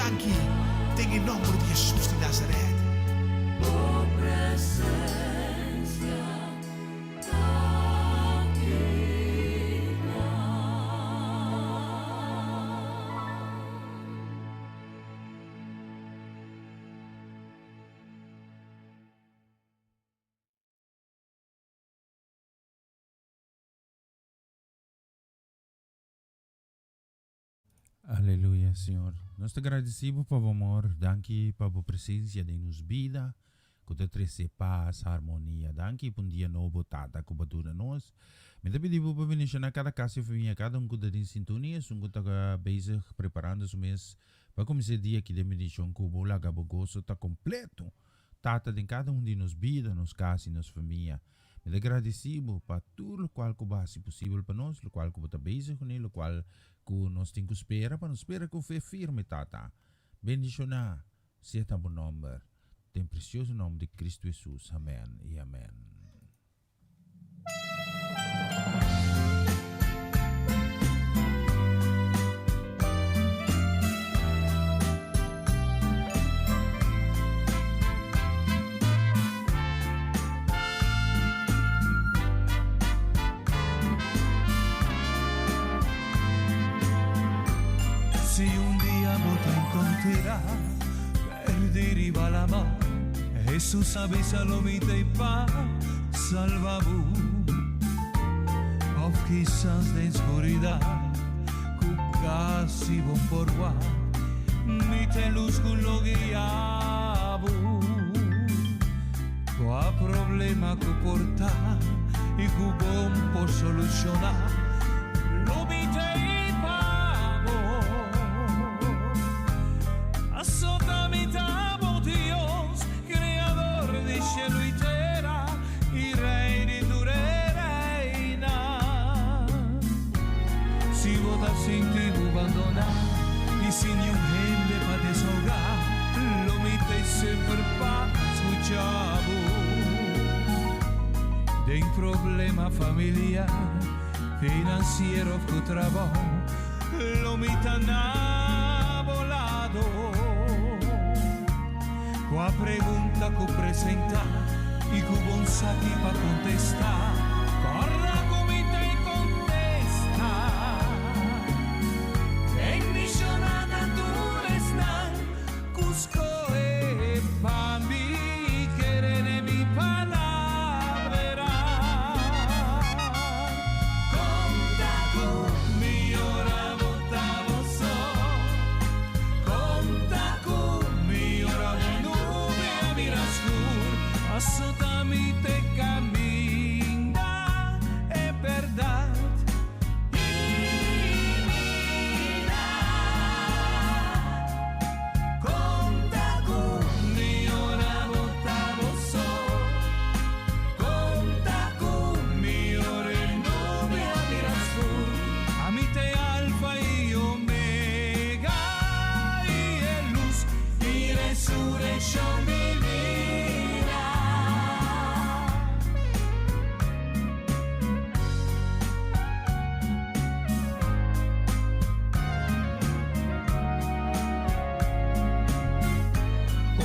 Danki den e nòmber di Hesus di Nazaret. Bo presencia ta igual. Aleluya, Señor. Nos ta gradeci Bo pa Bo amor. Danki pa Bo presencia den nos bida, cu ta trece paz, harmonia. Danki pa un dia nobo, Tata, cu Bo a duna nos. Mi ta pidi Bo pa bendiciona cada cas y famia, cada un cu ta den sintonia, esun cu ta bezig preparando su mes pa cuminsa e dia aki den bendicion cu Bo laga Bo goso ta completo, Tata, den cada un di nos bida, nos cas y nos famia. Mi ta gradisí bo pa tur lokual ku bo hasi posibel pa nos, lokual ku bo ta bezig kuné, lokual ku nos tin ku spera pa nos spera ku fe firme, Tata. Bendishoná sea ta bo nòmber, den presioso nòmber di Kristu Hesus. Amèn i amèn. Si un dia bo ta encontrá perdí riba la mar, Jesús a bisa lo mi t'ei pa salba bo. Of kisas den scuridad cu casi bo por wak, mi t'e luz cu lo guia bo. Cua problema cu por ta y cu bon por soluciona, lo mi t'ei pa bo. Asota mi ta bo Dios, Creador di cielo y tera y Rey di tur e reinan. Si bo ta sinti bo bandona y sin niun hende pa desahoga, lo mi t'ei semper pa scucha bo. Den problema familiar, financiero of cu trabao, lo mi ta na bo lado. Cua pregunta cu presenta y cu bon saki pa contesta, corda cu mi ta e contesta. Bendiciona na tur esnan cu scohe pa mi kere den mi palabra. Conta cu mi ora bo ta bo so. Conta cu mi ora bo nube a bira scur. Paso ta mi te caminda e berdad y bida. Conta cu mi ora bo ta bo so. Conta cu mi ora e nube a bira scur. Ami t'e Alfa y Omega y e luz y resurreccion di bida.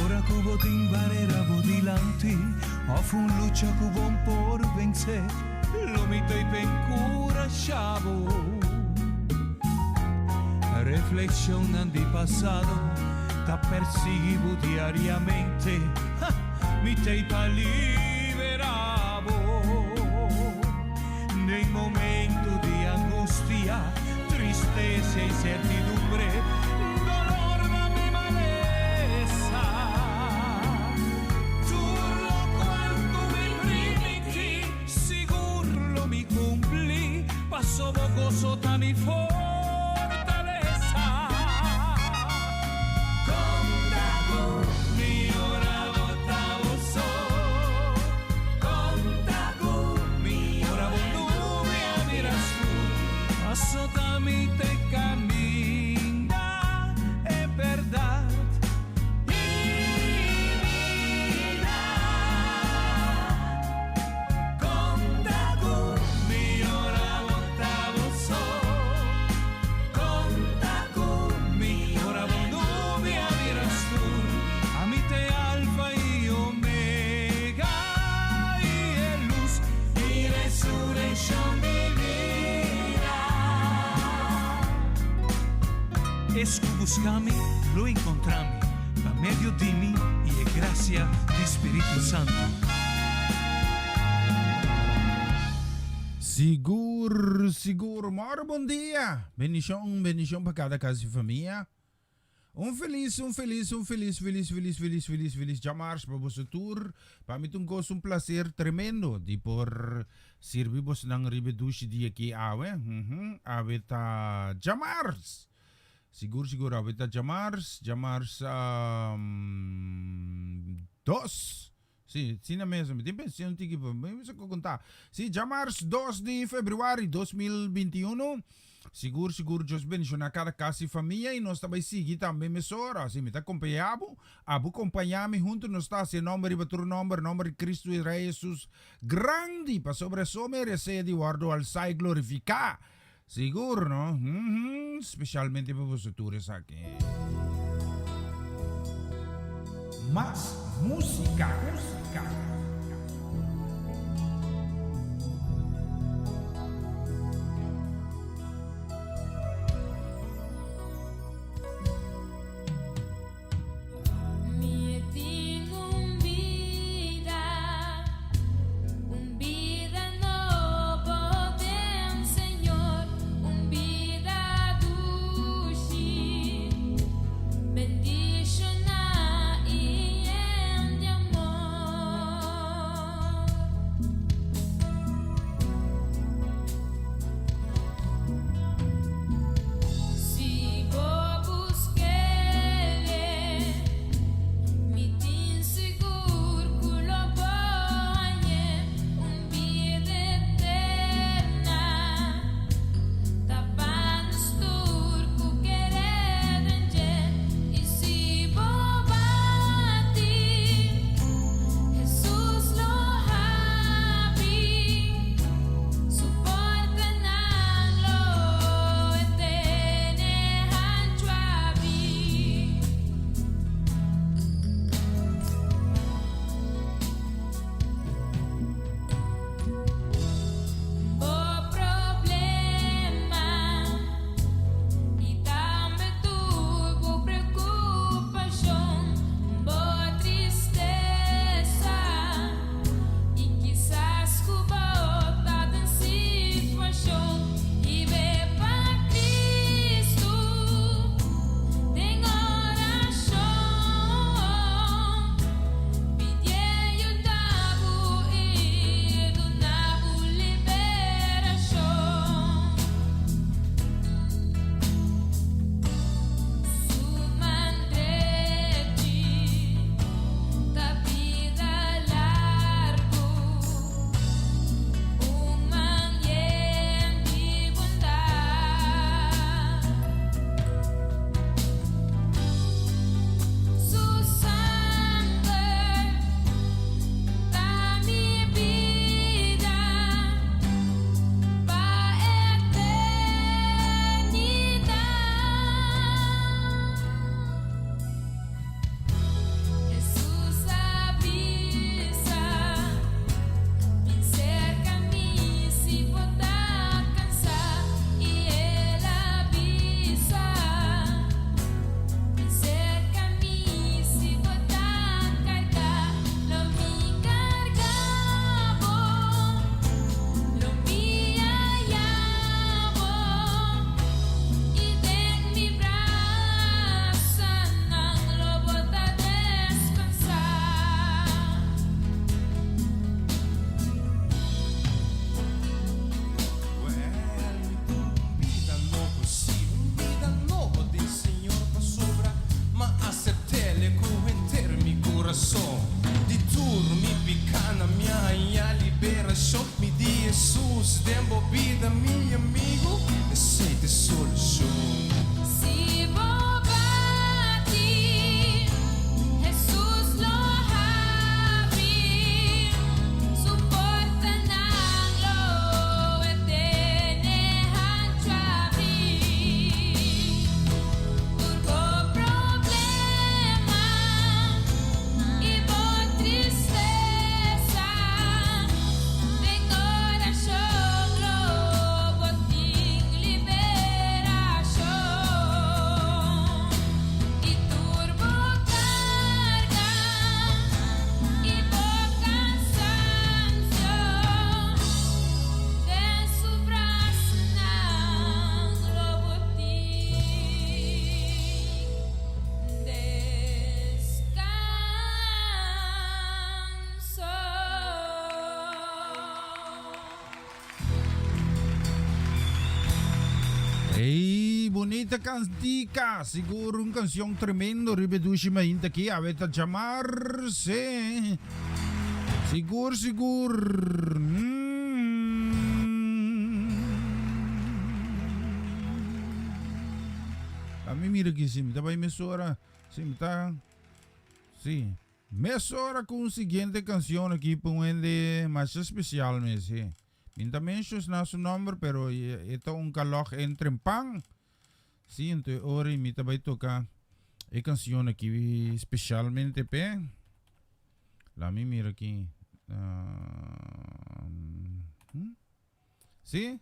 Ora cu bo tin barera bo dilanti of un lucha cu bo por vence, lo mi t'ey p'e encurasha bo. Reflexionnan di pasado ta persigui bo diariamente, ha, mi t'ey pa libera bo. Den momento di angustia, tristesa y incertidumbre, dolor na mi malesa, tur locual cu mi primintí, sigur lo mi cumpli, paso bo gozo ta mi fortalesa. Conta cu mi ora bo ta bo so, conta cu mi ora bo nube a bira scur, paso ta mi te caminda e berdad y bida. Conta cu mi ora bo ta bo so. Es ku buska mi, lo enkontrá mi, pa medio di mi i e grasia di Spiritu Santu. Sigur, sigur. Mor bon dia. Bendishon, bendishon pa kada kas i famia. Un felis, un felis, un felis, felis, felis, felis, felis, felis djamars pa boso tur. Pa mi ta un goso, un placer tremendo di por sirbi bosonan riba e dushi dia aki awe. Uhum, awe ta djamars. Sigur, sigur, awe ta djamars, djamars um, dos. Si, asina mes. Mi tin pensa un tiki, mi sa ku konta. Si, djamars dos di februari 2021. Sigur, sigur, Dios bendiciona cada cas y famia y nos ta bay sigui tambe mesora. Si, mi ta acompaña bo, abo compaña mi hunto nos ta haci e nomber riba tur nomber, nomber di Cristo y Rey Jesus grandi, pasobra e so merece di wordo alsa y glorifica. Sigur, no? Mm-hmm. Specialmente pa boso tur esaki. Mas musica, musica. Mi tin un bida, un bida nobo den Señor, un bida dushi, bendishoná i yen di amor. Si bo busk'Ele, mi tin sigur ku lo bo hañ'é un bida eterna. Ta pa nos tur ku kere den dje, i si bo bati, Hesus lo habri su portanan lo e tene hanchu abri. Bo problema i tambe tur bo preokupashon, bo tristesa i kisas ku bo ta den situashon i be pa Kristu den orashon, pidié yuda bo i duna bo liberashon. Su man drechi ta bida largu, un man yen di bondat. Su sanger ta mi bida pa eternidat. Hesus a bisa, Bin serka mi si bo ta kansá. I el a bisa, Bin serka mi si bo ta kargá. Lo mi karga bo, lo mi haya bo, i den mi brasanan lo bo ta deskansá. Wel, mi tin un bida nobo, sí, un bida nobo den Señor pasobra m'a acept'El cu henter mi curason. Di tur mi picánan mi a haña liberacion. Mi di Hesus den bo bida, mi amigo, esey t'e solucion. Si bo bati, Hesus lo habri su portanan, lo e tene hanchu abri. Tur bo problema i bo tristesa, den orashon Bunita cantica, sigur un cancion tremendo riba e dushi mainta aki, awe ta djamarse. Sigur, sigur. Mm. Ami mira aki si mi ta bai mesora, si mi ta, si, mesora cu un siguiente cancion aki pa un hende masha special mes, si. Mi ta mencioná su nomber, pero e ta un kalòg entre pan. Sí, entonces e ora mi ta bai toca e cancion aki specialmente p'e. La mi mira aki. Hmm? Sí?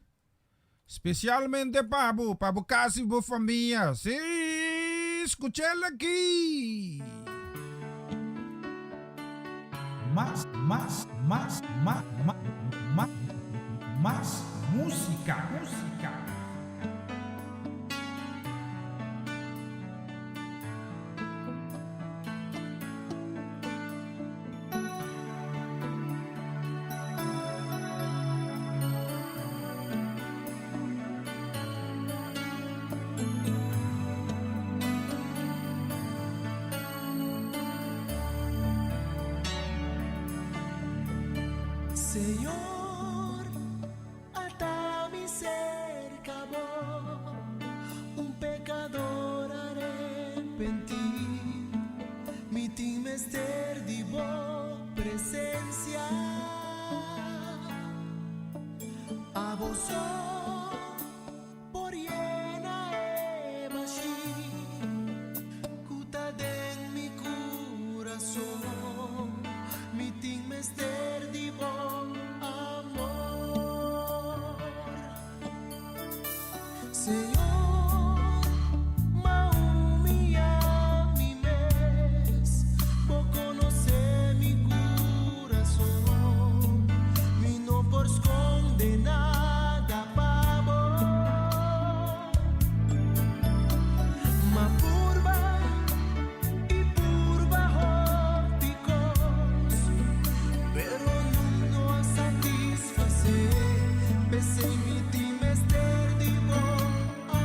Specialmente pa bo, pa bo casa y bo famia. Sí, escuchel aki. Mas, mas, mas, ma, ma, ma, mas música, música. Señor, ata mi cerca bo, un pecador arepentí, mi tin mester di bo presencia. Abo so por yena e bashí ku ta den mi kurason. Mi tin mester di bo amor. Señor, m'a humillá mi mes, bo konosé mi kurason. Mi no por skonde nada pa bo. M'a purba i purba hopi kos, pero nun no a satisfasé. P'esei mi tin mester di bo amor.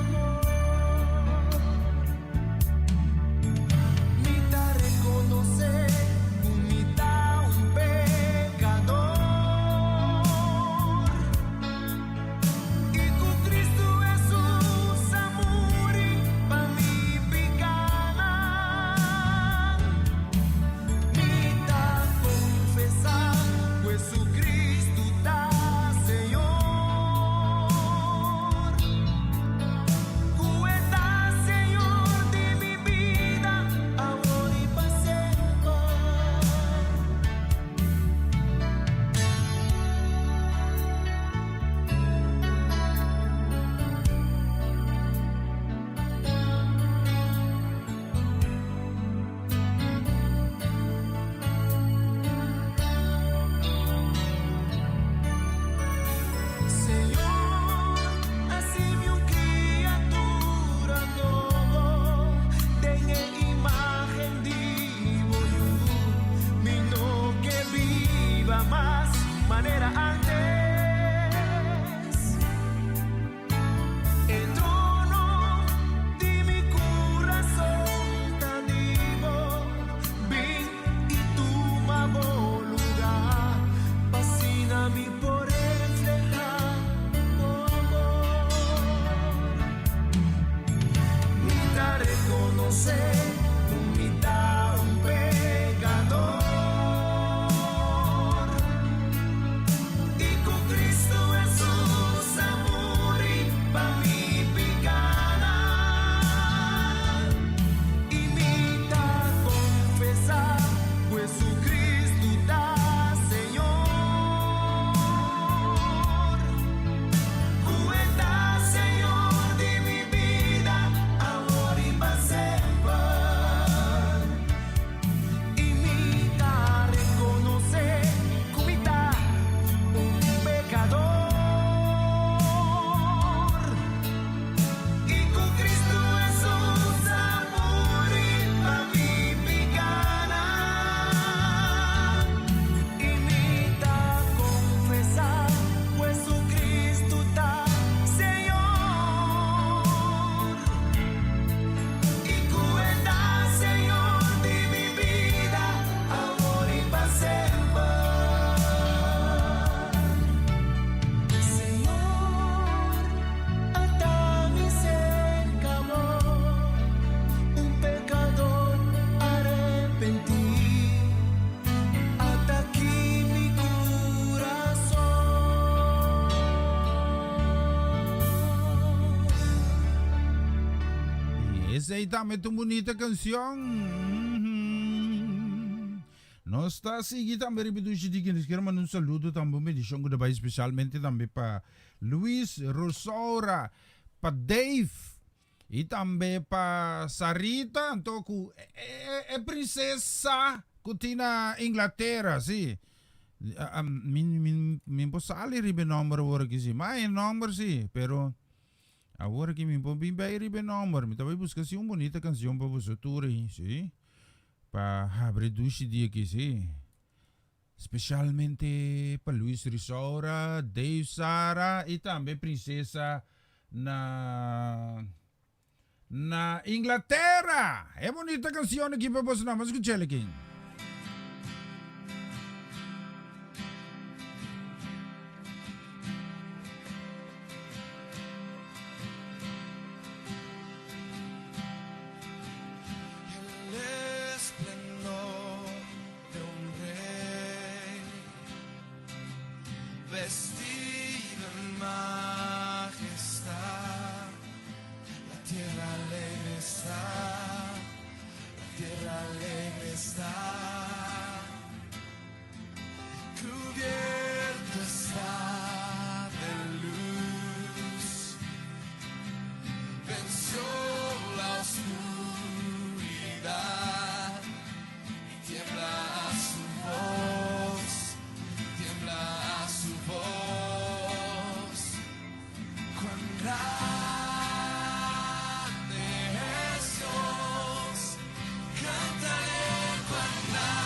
Esei tambe ta un bunita cancion. Nos ta sigui tambe riba dushi di Nos kier manda un saludo tambe un bendicion cu ta bay specialmente tambe pa Luis Rosaura, pa Dave y tambe pa Sarita anto cu e princesa cu tin na Inglaterra, si. Mi mi mi por sali riba e nomber awor aki si, ma e nomber si, pero Awor aki mi por bin bay riba e nomber. Mi ta bay busca si un bonita cancion pa boso tur ahi, si. Pa habri dushi dia aki, si. Specialmente pa Luis Risaura, Dave Sara y tambe Princesa na na Inglaterra. E bonita cancion aki pa boso nan. Bo scuchel aki. El esplendor de un rey vestido en majestad. La tierra alegre está, la tierra alegre está. Cubierto está de luz, venció la oscuridad y tiembla a su voz, tiembla a su voz. Cuán grande es Dios, cantaré cuán grande.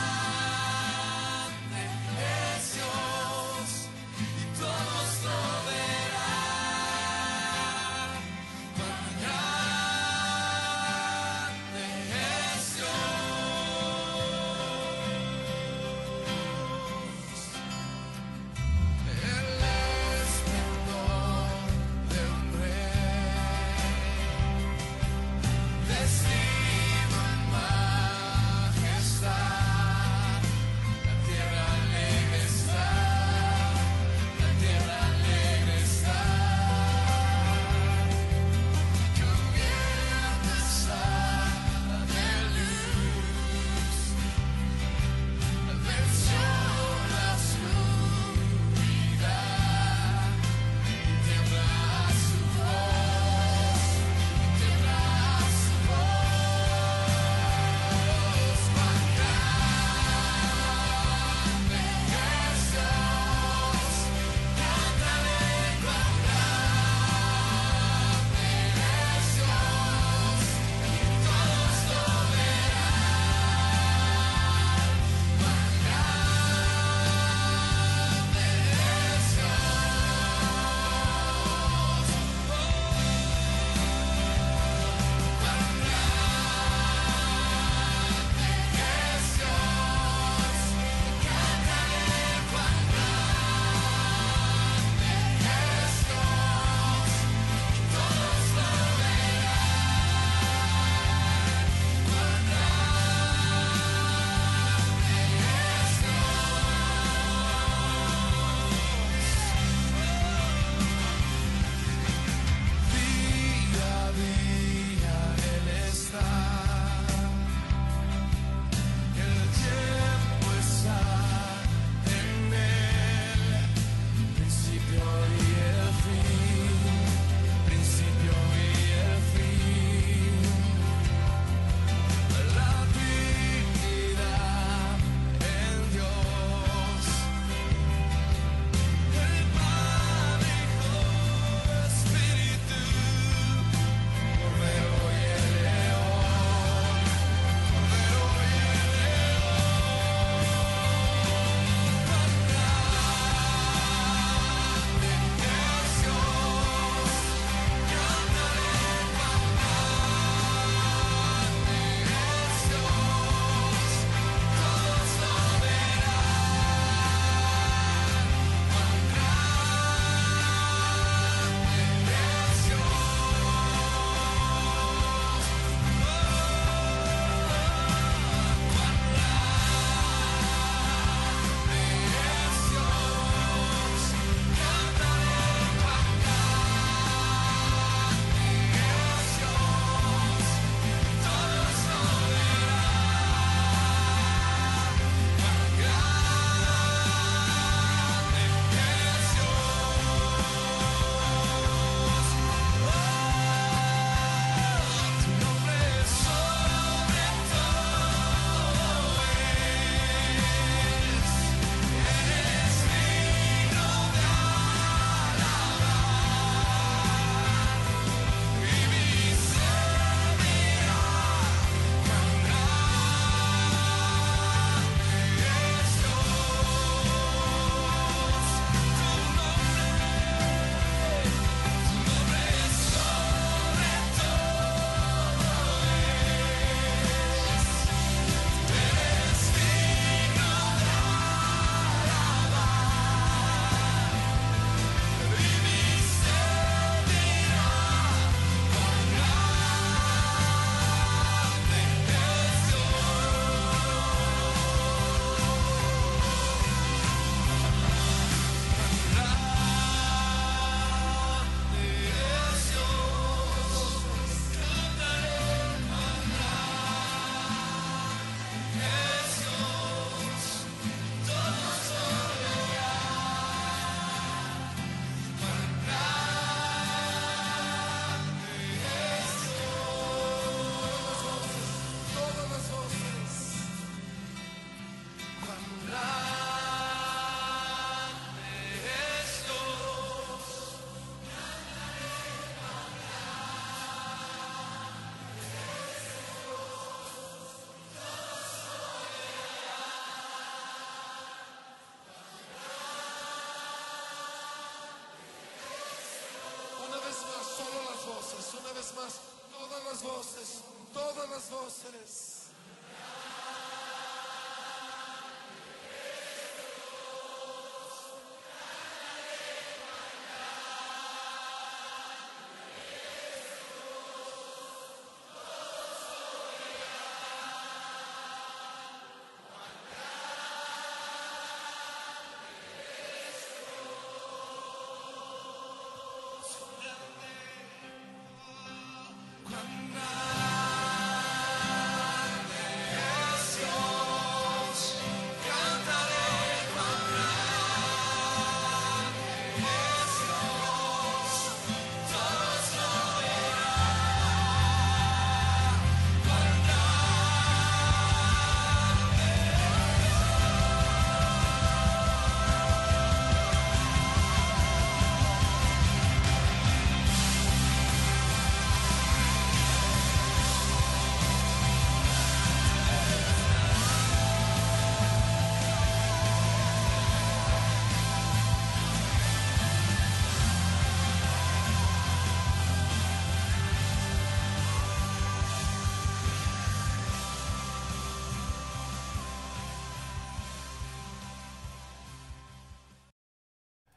vez más, todas las voces, todas las voces.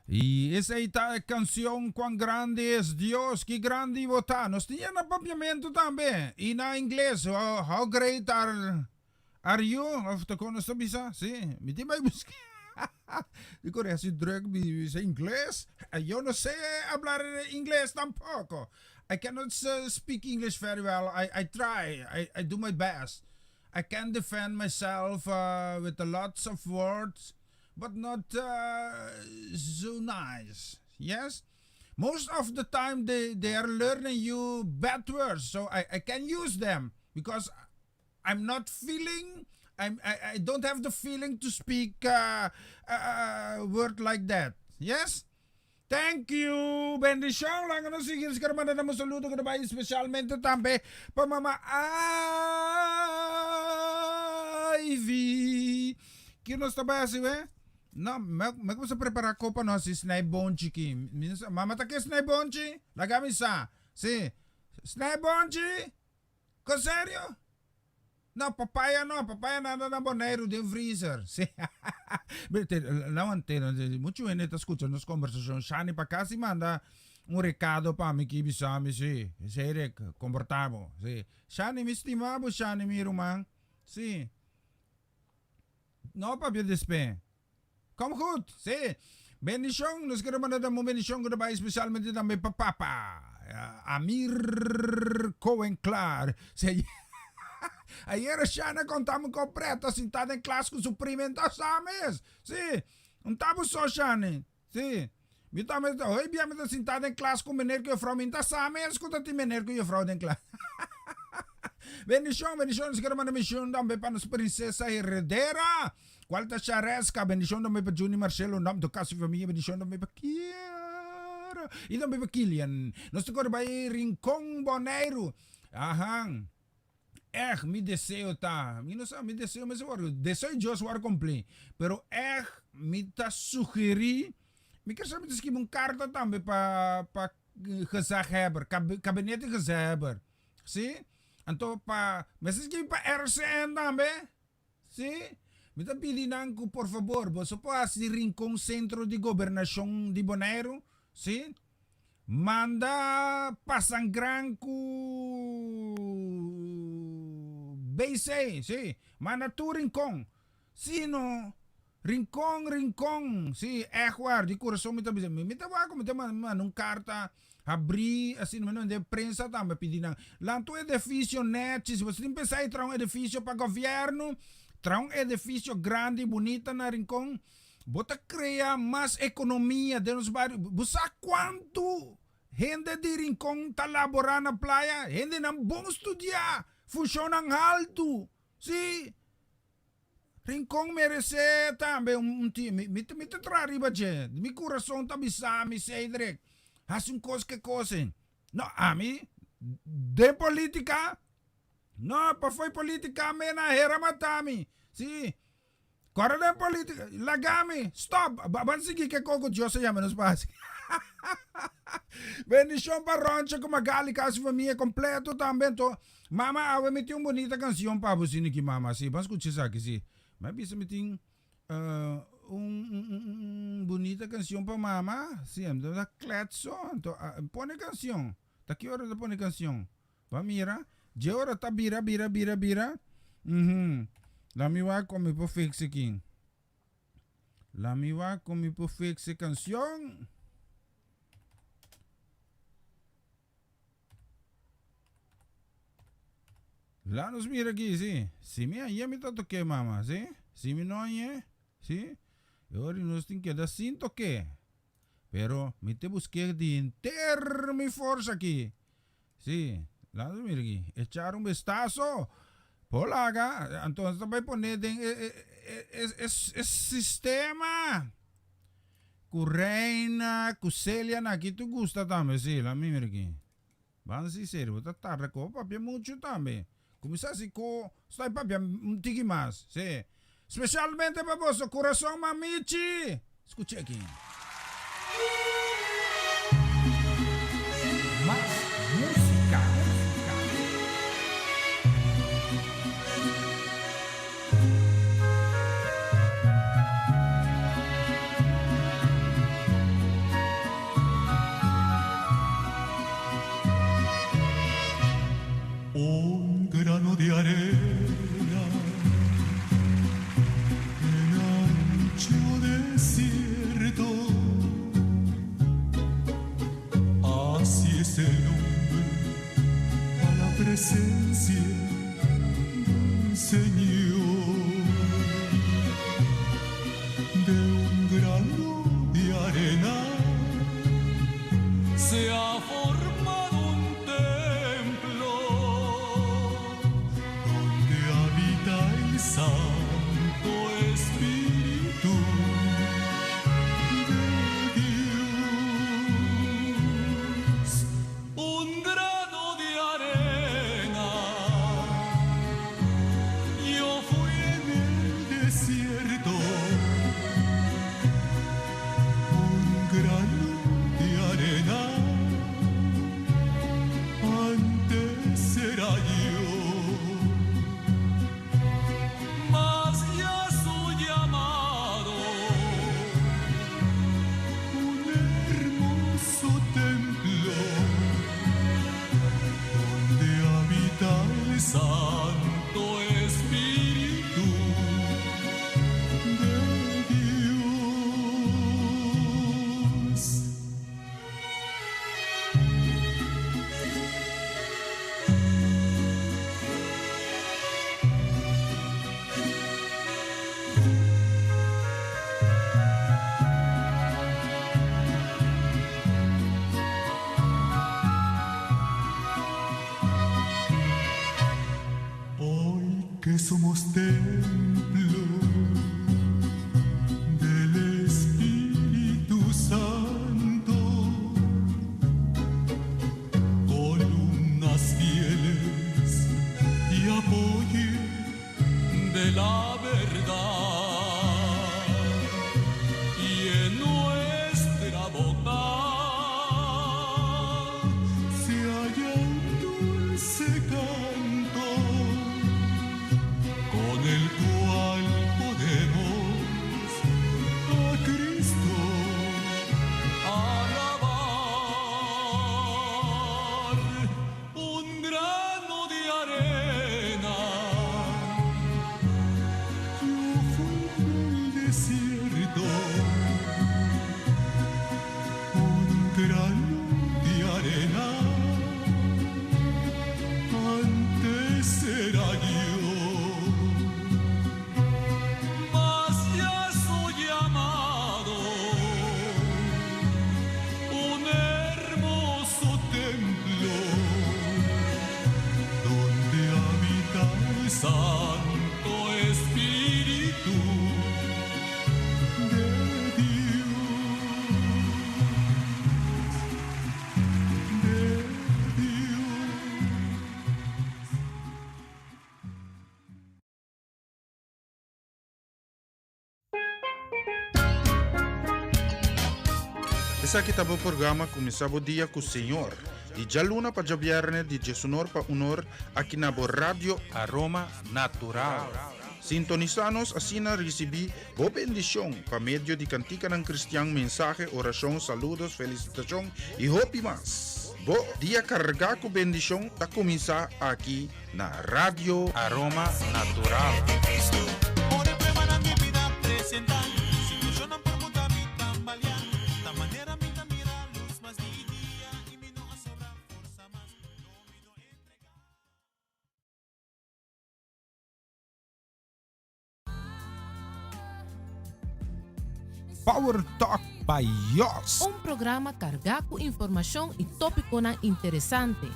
Y esey ta e cancion Cuán grande es Dios, ki grandi bo ta. Nos tin na papiamento tambe y na ingles, How great are are you, of ta con nos ta bisa? Si, mi tin bay busca. Di core haci druk mi bisa ingles. Yo no sé hablar ingles tampoco. I cannot speak English very well. I I try. I I do my best. I can defend myself with a lots of words. But not so nice. Yes? Most of the time they, they are learning you bad words, so I, I can use them because I'm not feeling I'm, I, I don't have the feeling to speak uh, uh, word like that. Yes? Thank you. Bendicion. Laga nos sigui. Nos quiero mandar un saludo que va especialmente tambe pa mama Ivy. Ki nos ta bai hasi we? No, me, me kumsa prepara kopa no hasi snij bonchi ki. Mama ta ke snij bonchi? Laga mi sa. Si. Snij bonchi? Ko serio? No, papaya no, papaya nada na Boneiru den freezer. Sí. Nou antena, mucho hende ta scucha nos conversacion. Shani pa casi manda un recado pa mi ki bisa mi, sí. Cedric, comporta bo. Sí. Shani, mi stima bo, Shani, mi ruman. Sí. No papia despe. Kom goed, sí. Bendicion, nos quiero manda tambe un bendicion cu ta bay especialmente tambe pa papa Amir Cohen Klaar. Sí, ayer Shana contame con preto sinta den klas cu su prima en ta sa mes. Sí, un tabu so Shani. Sí. Mi tambe ta, hoy bia mi ta sinta den klas cu meneer cu juffrouw, mi ta sa mes cu ta tin meneer cu juffrouw den klas. Bendicion, bendicion, nos quiero manda bendicion tambe pa nos princesa heredera. Cual ta Shareska, bendicion tambe pa Juni Marcelo, nam to casi familia, bendicion tambe pa Kiara y tambe pa Kilian. Nos ta corre bay Rincon Boneiru. Aha. Echt mi deseo ta, mi no sa, mi deseo mester worde, deseo di Dios worde cumpli, pero echt mi ta sugeri, mi kier sa mi ta skibi un carta tambe pa pa gezaghebber, kabinete gezaghebber, si, anto pa, mester skibi pa RCN tambe. Sí, mi ta pidi nan ku por fabor boso por hasi Rincon sentro di gobernashon di Boneiru, sí. Manda Pasangran ku BC, sí, manda tur Rincon. Si no, Rincon, Rincon, sí, ègt waar, di kurason mi ta bisa, mi ta wak ku mi ta manda un karta Habrí asina mi den prensa tambe pidi nan lanta un edifisio nèchi. Si boso tin pensa di traha un edifisio pa gobièrnu, traha un edifisio grandi i bunita na Rincon, bo ta krea mas ekonomia den nos bario. Bo sa kuantu hende di Rincon ta laborá na playa? Hendenan bon studiá, funshonnan haltu, sí. Rincon meresé tambe un team. Mi mi ta traha riba dje. Mi kurason ta bisa mi, Cedric, hasi un kos ke kos ei. No, ami den politika, no, pa fo'i politika mi na hera mata mi. Si, kòrda den politika, laga mi, stòp, ban sigui ke kos ku Dios a yama nos pa hasi. Bendicion pa Roncho cu Magali casi famia completo tambe anto mama awe mi tin un bonita cancion pa bo sini ki mama si ban scucha esaki si mi a bisa mi tin un un bonita cancion pa mama si mi ta kletso anto pone cancion ta ki ora ta pone cancion Ba mira, dje ora ta bira, bira, bira, bira. Uhum. La mi wak kon mi por fix aki. La mi wak kon mi por fix e cancion. La nos mira aki, si. Si mi hañ'é mi ta toké, mama, si. Si mi no hañ'é, si. E ora nos tin keda sin toké. Pero mi te busk'é di henter mi forsa aki. Sí, laat nos mira aki. Echar un bestaso. Por laga, anto ta bai pone den e, e, e, e, e sistema. Ku Reina, ku Celia na aki tu gusta tambe, sí, laat mi mira aki. Ban si serio, bo ta tarda ko papia mucho tambe. Kuminsá si ko sta papia un tiki mas, sí. Specialmente pa boso kurason mamichi. Skucha aki. Mas música. Un grano di arena en ancho desierto Así es el hombre a la presencia del Señor De un grano de arena se ha formado un templo donde habita el Santo Espíritu de Dios. Un grano de arena yo fui en el desierto. Un grano de arena antes era yo. Mas ya soy llamado un hermoso templo donde habita el Santo Espíritu de Dios. Hoy que somos templo del Espíritu Santo, columnas fieles y apoyo de la verdad. Y en nuestra boca se halla un dulce canto con el cual podemos a Cristo alabar. Un grano de arena yo fui en el desierto, un grano de arena antes era yo. Mas ya soy llamado un hermoso templo donde habita el Santo Espíritu de Dios, de Dios. Esaki ta bo programa Kuminsá Bo Dia ku Señor, di djaluna pa djabièrnè di diesunor pa unor aki na bo Radio Aroma Natural. Sintonisá nos asina risibí bo bendishon pa medio di kantikanan kristian, mensahe, orashon, saludos, felisitashon i hopi mas. Bo dia kargá ku bendishon ta kuminsá aki na Radio Aroma Natural. Power Talk by Jos. Un programa kargá ku informashon i tópikonan interesante.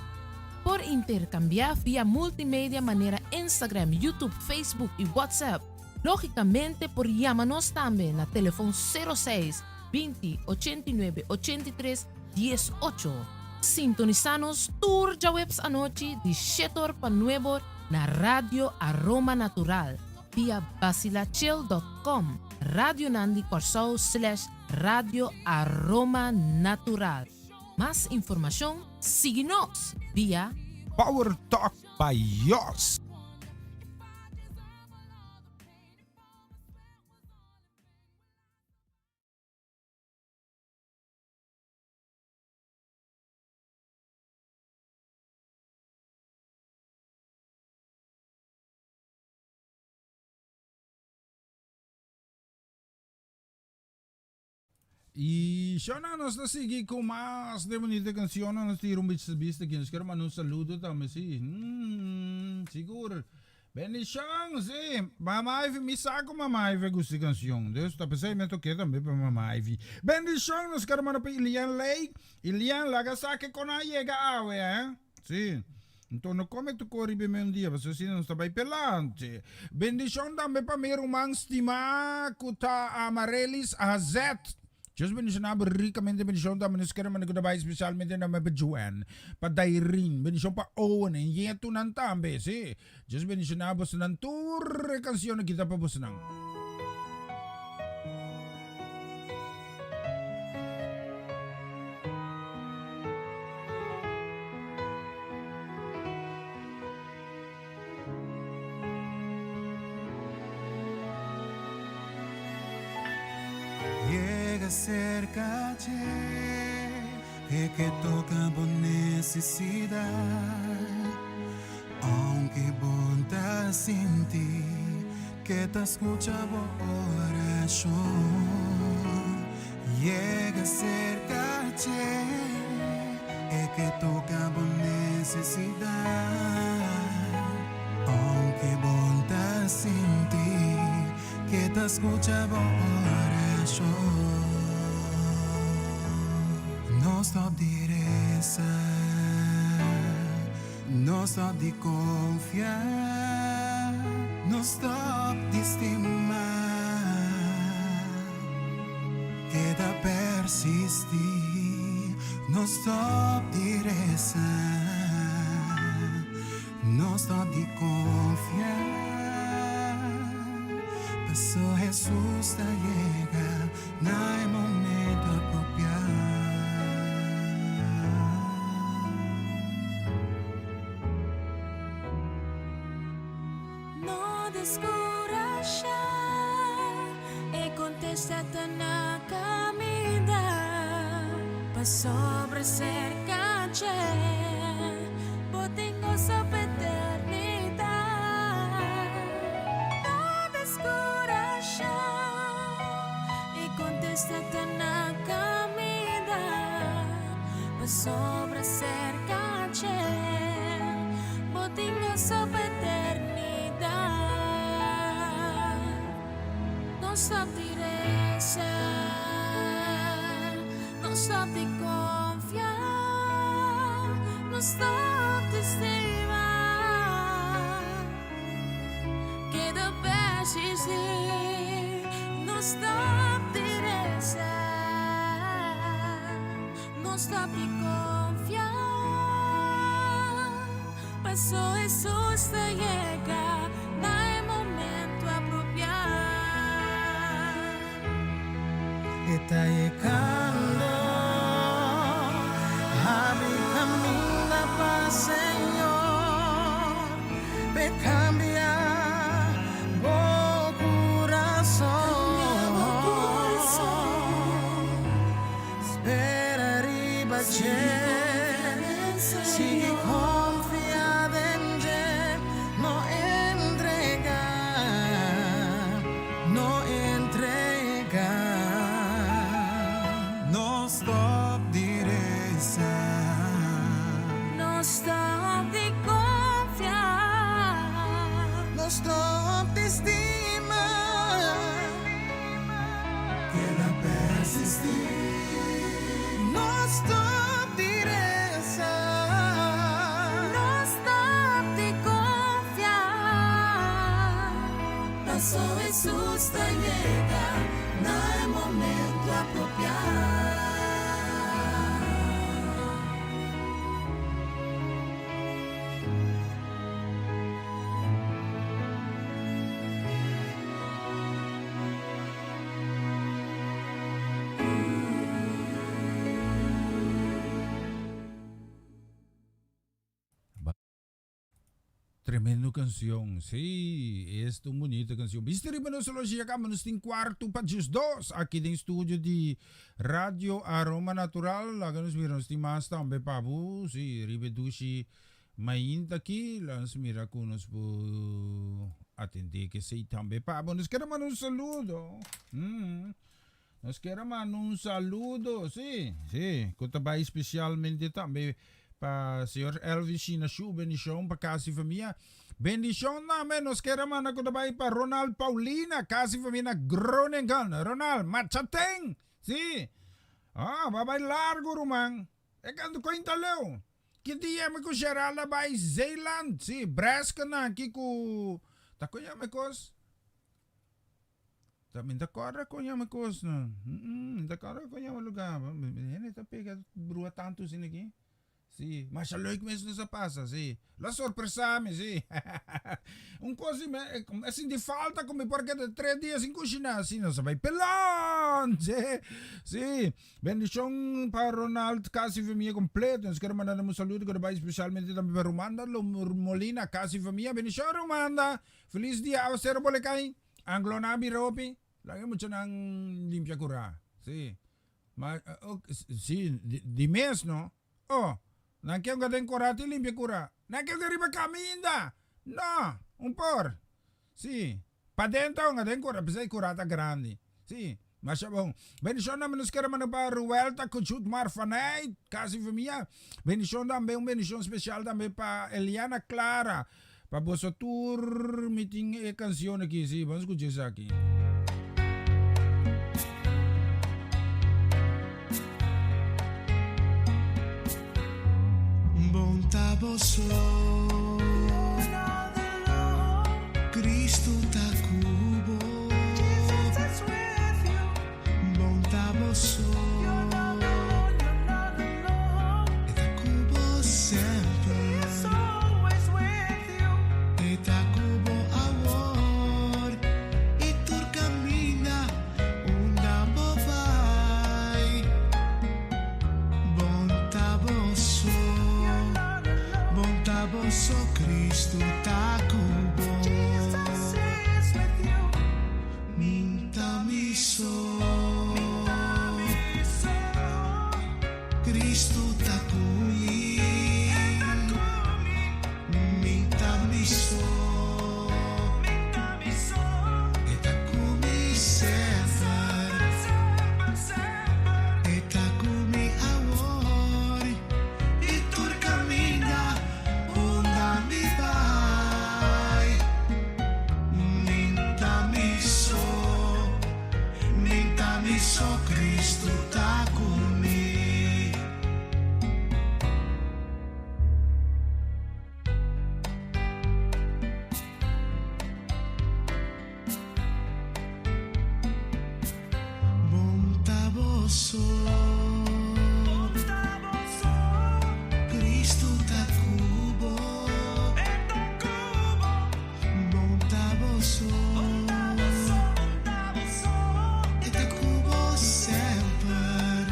Por interkambiá via multimedia manera Instagram, YouTube, Facebook i WhatsApp. Lógikamente por yama nos tambe na telefon 06 20 89 83 18. Sintonisá nos tur djaweps anochi di shete or pa nuebe or na Radio Aroma Natural via basilachel dot com, Radionan di Kòrsou slash Radio Aroma Natural. Mas informashon sigui nos via. Power Talk by Jos. Y shona nos ta sigui cu mas de bonita cancionnan. Nos tira un bichi bista aquí. Nos quiero mandar un saludo tambe, sí. Sigur. Bendicion, sí. Mama Ivy, mi sa cu Mama Ivy gusta e cancion. Dus ta pesey mi a toke tambe pa Mama Ivy. Bendicion, nos quiero manda pa Ilian Ley. Ilian, laga sa ke con a yega awe, eh. Sí. Enton no come tu cor riba mi un dia, pasobra asina nos ta bay pelante. Bendicion tambe pa mi ruman stima cu ta Amarelis Hazet. Dios bendiciona bo ricamente. Bendicion tambe nos kere manda cu ta bay specialmente na mi pa Joanne, pa Dairin, bendicion pa Owen en yetunan tambe. Sí. Dios bendiciona bosonan tur e cancion aki ta pa bosonan. Yega cerca dje, e ke toca bo necesidad. Aunke bo ta sinti ke ta scucha bo oracion, yega cerca dje, e ke toca bo necesidad. Aunke bo ta sinti ke ta scucha bo oracion, no stop di reza. No stop di confia, no stop di stima. Keda persisti, no stop di reza. No stop di confia, paso Jesus ta yega na e momento apropiá. No deskurashá, e kontesta ta na kaminda, pasobra serka dje bo tin goso pa eternidat. No deskurashá, e kontesta ta na kaminda, pasobra serka dje bo tin goso pa eternidat. No stop di resa, no stop di konfia, no stop di stima. Keda persistí, no stop di resa, no stop di konfia, paso Hesus ta yega na e momento apropiá. E ta yegando. Cambia bo curason. Spera riba dje. Sigui confia den dje. No entrega. No entrega. No stop di resa. No stop di confia. No stop di stima. Keda persisti. No stop di resa. No stop di confia. Paso Jesus ta yega na e momento apropia. Tremendo cancion. Si, esta un bunita cancion. Bista riba nos logia cama nos tin 1:45 aki den studio di Radio Aroma Natural. Laga nos mira nos tin mas tambe pa bo. Si, riba dushi mainta aki. Laga nos mira cu nos por atende cu esey tambe pa bo. Nos kier manda un saludo. Nos kier manda un saludo, si, si, cu ta bay specialmente tambe pa señor Elvis Shinashu, bendicion pa casa y famia. Bendicion tambe nos kier manda cu ta bay pa Ronald Paulina, casa y famia na Groningen. Ronald, machaten, si. Ah, ba bay largo ruman. E canto cuenta leu. Ki dia mi cu Geralda bay Zeeland, si, Bresken aki cu, ta con yama e cos? Ta mi ta corda con yama e cos no. Mi ta corda con yama lugar. Hende ta pega brua tanto asina aki. Si, masha leuk mes nos a pasa, si. Lo a sorpresa mi, si. Un cos di me, a sinti falta cu mi por keda tres dia sin cushina, si nos a bay pelon, si. Si, bendicion pa Ronald casi famia completo. Nos quiero manda un saludo cu ta bay specialmente tambe pa Romanda Molina casi famia. Bendicion Romanda, feliz dia. Awacero bo le cay. Anglona bira hopi, laga e muchanan limpia cura. Si. Ma, si, di mes no. Oh, nan ke un den cura ti limpia cura. Nan ke un riba caminda. No, un por. Si. Paden ta un den cura, pesey cura ta grandi. Si. Masha bon. Bendicion tambe nos kere manda pa Ruelta Cuchut Marfaney, casa y famia. Bendicion tambe, un bendicion special tambe pa Eliana Clara. Pa boso tur mi tin e cancion aki, si, ban scucha esaki. Bon ta boso, Cristo ta cu bo. Bon ta boso, E ta cu bo semper. E ta cu bo awor y tur caminda unda bo bay. Bon ta boso, bon ta boso, Cristo ta cu bo. Min ta mi so, Cristo ta cu mi. Min ta mi so, E ta cu mi semper. E ta cu mi awor y tur caminda unda mi bay. Min ta mi so, min ta mi so, Cristo ta cu mi. Bon ta boso, Cristo ta cu bo. Bon ta boso, E ta cu bo semper.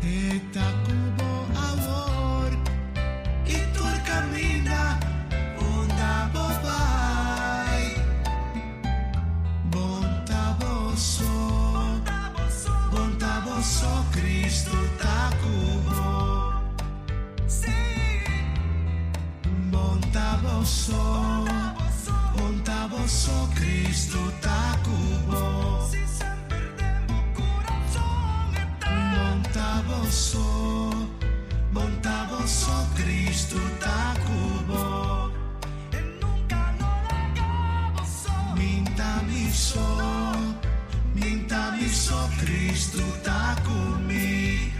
E ta cu bo awor y tur caminda. Cristo ta cu bo. Sí. Bon ta bo so, bon ta bo so, Cristo ta cu bo. Bon ta bo so, bon ta bo so, Cristo ta cu bo. Mi'n ta mi so, mi'n ta mi so, Cristo ta cu mi.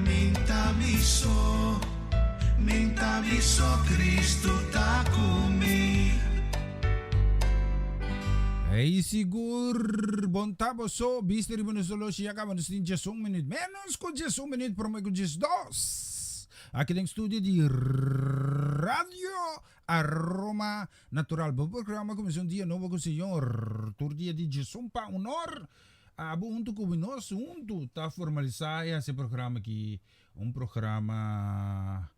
Mi'n ta mi so, mi'n ta mi so, Cristo ta cu mi. Hey sigur bon ta bo so bista riba nos oloshi ya caba nos tin 11 minuut menos cu 11 minuut prome cu 12 aki den studio di Radio Aroma Natural bo programa cuminsa un dia nobo cu Señor tur dia di 11 pa un or abo hunto cu nos hunto ta formalisa y haci e programa aki un programa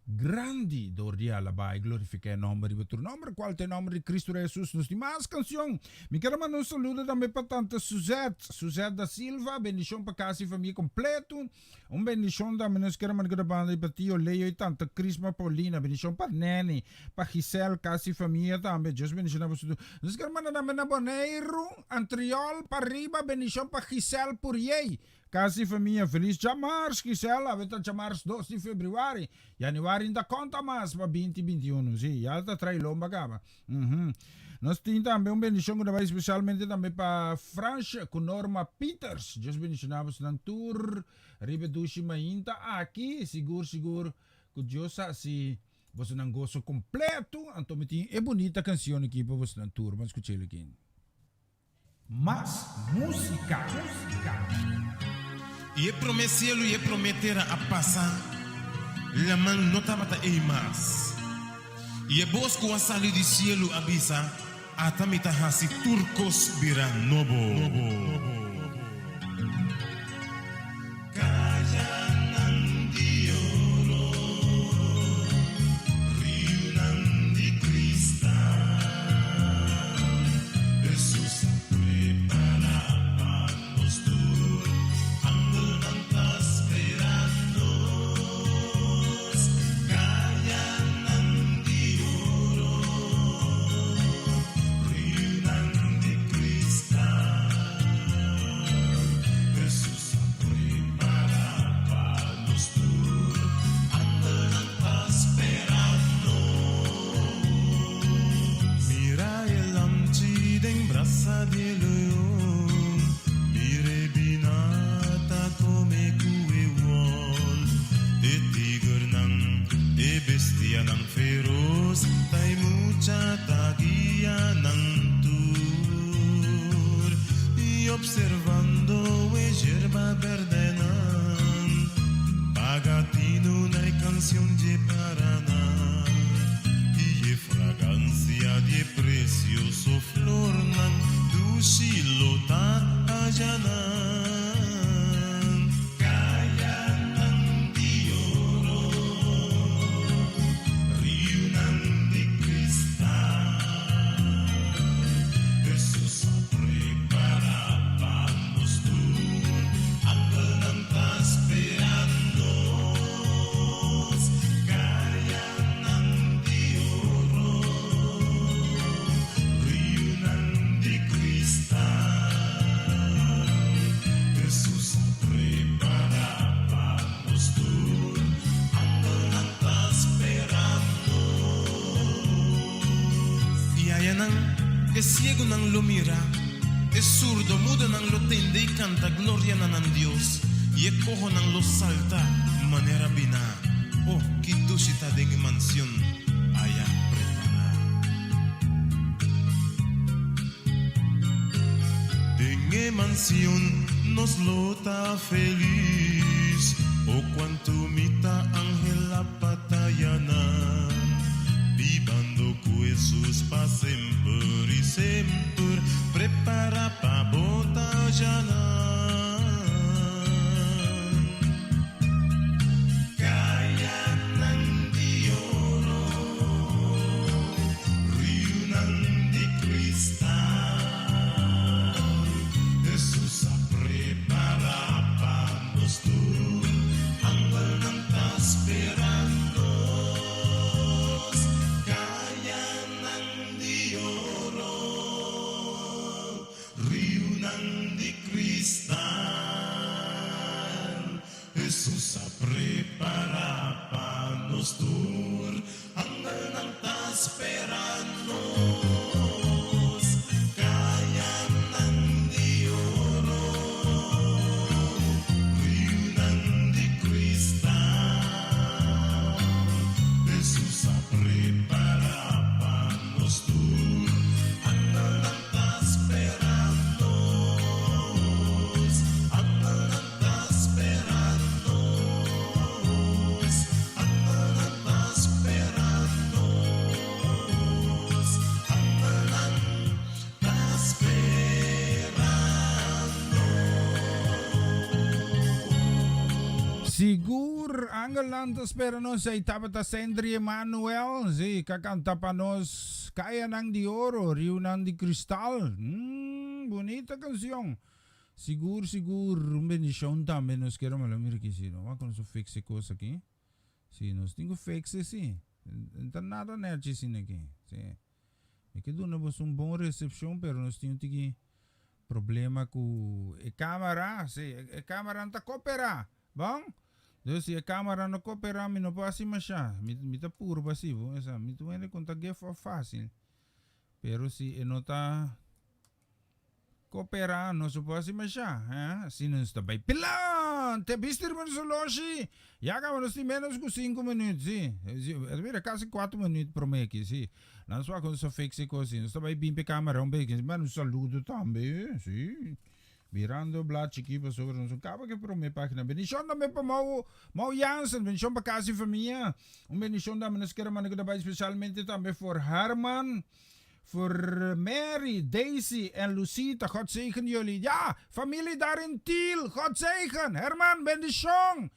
Grandi dor di alabá i glorifiká e nòmber riba tur nòmber, kual ta e nòmber di Kristu Rei Hesus. Nos tin mas kansion. Mi ker a manda un saludo tambe pa tanta Suzette, Suzette da Silva, bendishon pa kas i famia kompletu. Un bendishon tambe nos ker a manda ku ta banda di pa tio Leo i tanta Crisma Paulina, bendishon pa Neny, pa Giselle, kas i famia tambe. Dios bendishoná boso tur. Nos ker a manda tambe na Boneiru, Antriol, pariba, bendishon pa Giselle Puriey, Casi famia feliz djamars Gisela awe ta djamars dos di februari januari nta conta mas pa binti 21 si ya ta trai lomba caba uhum nos tin tambe un bendicion cu ta bay specialmente tambe pa Fransje cu Norma Pieters Dios bendiciona boso nan tur riba e dushi mainta aki sigur sigur cu Dios haci boso nan gozo completo anto mi tin e bunita cancion aki pa boso nan tur ban scuchel aki. Mas música, música. I e promé sielu i e promé tera a pasa, laman no tabata ei mas. I e bos ku a sali di sielu a bisa, Ata mi ta hasi tur kos bira nobo. Kayanan di oro, riunan di kristal, Hesus a prepara pa nos tur, angelnan ta spera nos. Kayanan di oro, riunan di kristal. Hesus a prepara pa nos tur, angelnan ta spera nos. Mira e lamchi den brasa di e leon, mira e bina ta come cu e wol. E tigernan, e bestianan feroz, ta e mucha ta guia nan tur. I observando e yerba berdenan, paga tinu na e cancion dje paranan i e fragancia di e precioso flornan dushi lo ta ayanan. Cayanan di oro, riunan di cristal, Hesus a prepara pa nos tur, angelnan ta spera nos. Cayanan di oro, riunan di cristal, Hesus a prepara pa nos tur, angelnan ta spera nos. I ayanan e siegunan lo mira, e surdomudonan lo tende i kanta gloria na nan Dios, i e kohonan lo salta manera biná. O, ki dushi ta den e mansion aya prepará! Den e mansion nos lo ta felis, o kuantu mi ta anhelá pa ta yanan, bibando ku Hesus pa semper i semper, prepará pa bo ta yanan. Kayanan di oro, riunan di kristal, Hesus a. Sigur, angelnan ta spera nos. Ei tabata Sendri Emanuel, sí, ka kanta pa nos Kayanan di Oro, Riunan di Kristal. Mm, bunita kanshon. Sigur, sigur, un bendishon tambe nos kier mala mira aki si no wak nos a fix e kos aki. Si, nos tin ku fix e si. No ta nada nechi asina aki. Si. Mi ke duna boso un bon recepcion pero nos tin un tiki problema ku e camera. Si, e camera no ta cooperá. Bon? Dus si e camera no cooperá mi no por hasi masha. Mi, mi ta purba si bo. Esa, mi ta wende kon ta give up fácil. Pero si e no ta Cooperá no su por haci masha, eh? Asina nos ta bay pilan! Te bisti riba nos oloshi! Ya caba nos tin menos cu cinco minuut, si. Si, e ta bira casi cuatro minuut prome aki, si. Nan su wak nos a fix e cos, si. Nos ta bay bin p'e camera un bes, manda un saludo tambe, si. Birando bla chiki pasobra nos no caba cu e prome pagina. Bendicion tambe pa Mau, Mau Jansen, bendicion pa casa y famia. Un bendicion tambe nos kier a manda cu ta bay specialmente tambe for Herman. Voor Mary, Daisy en Lucita, God zegen jullie. Ja, familie daar in Tiel, God zegen. Herman, bendición.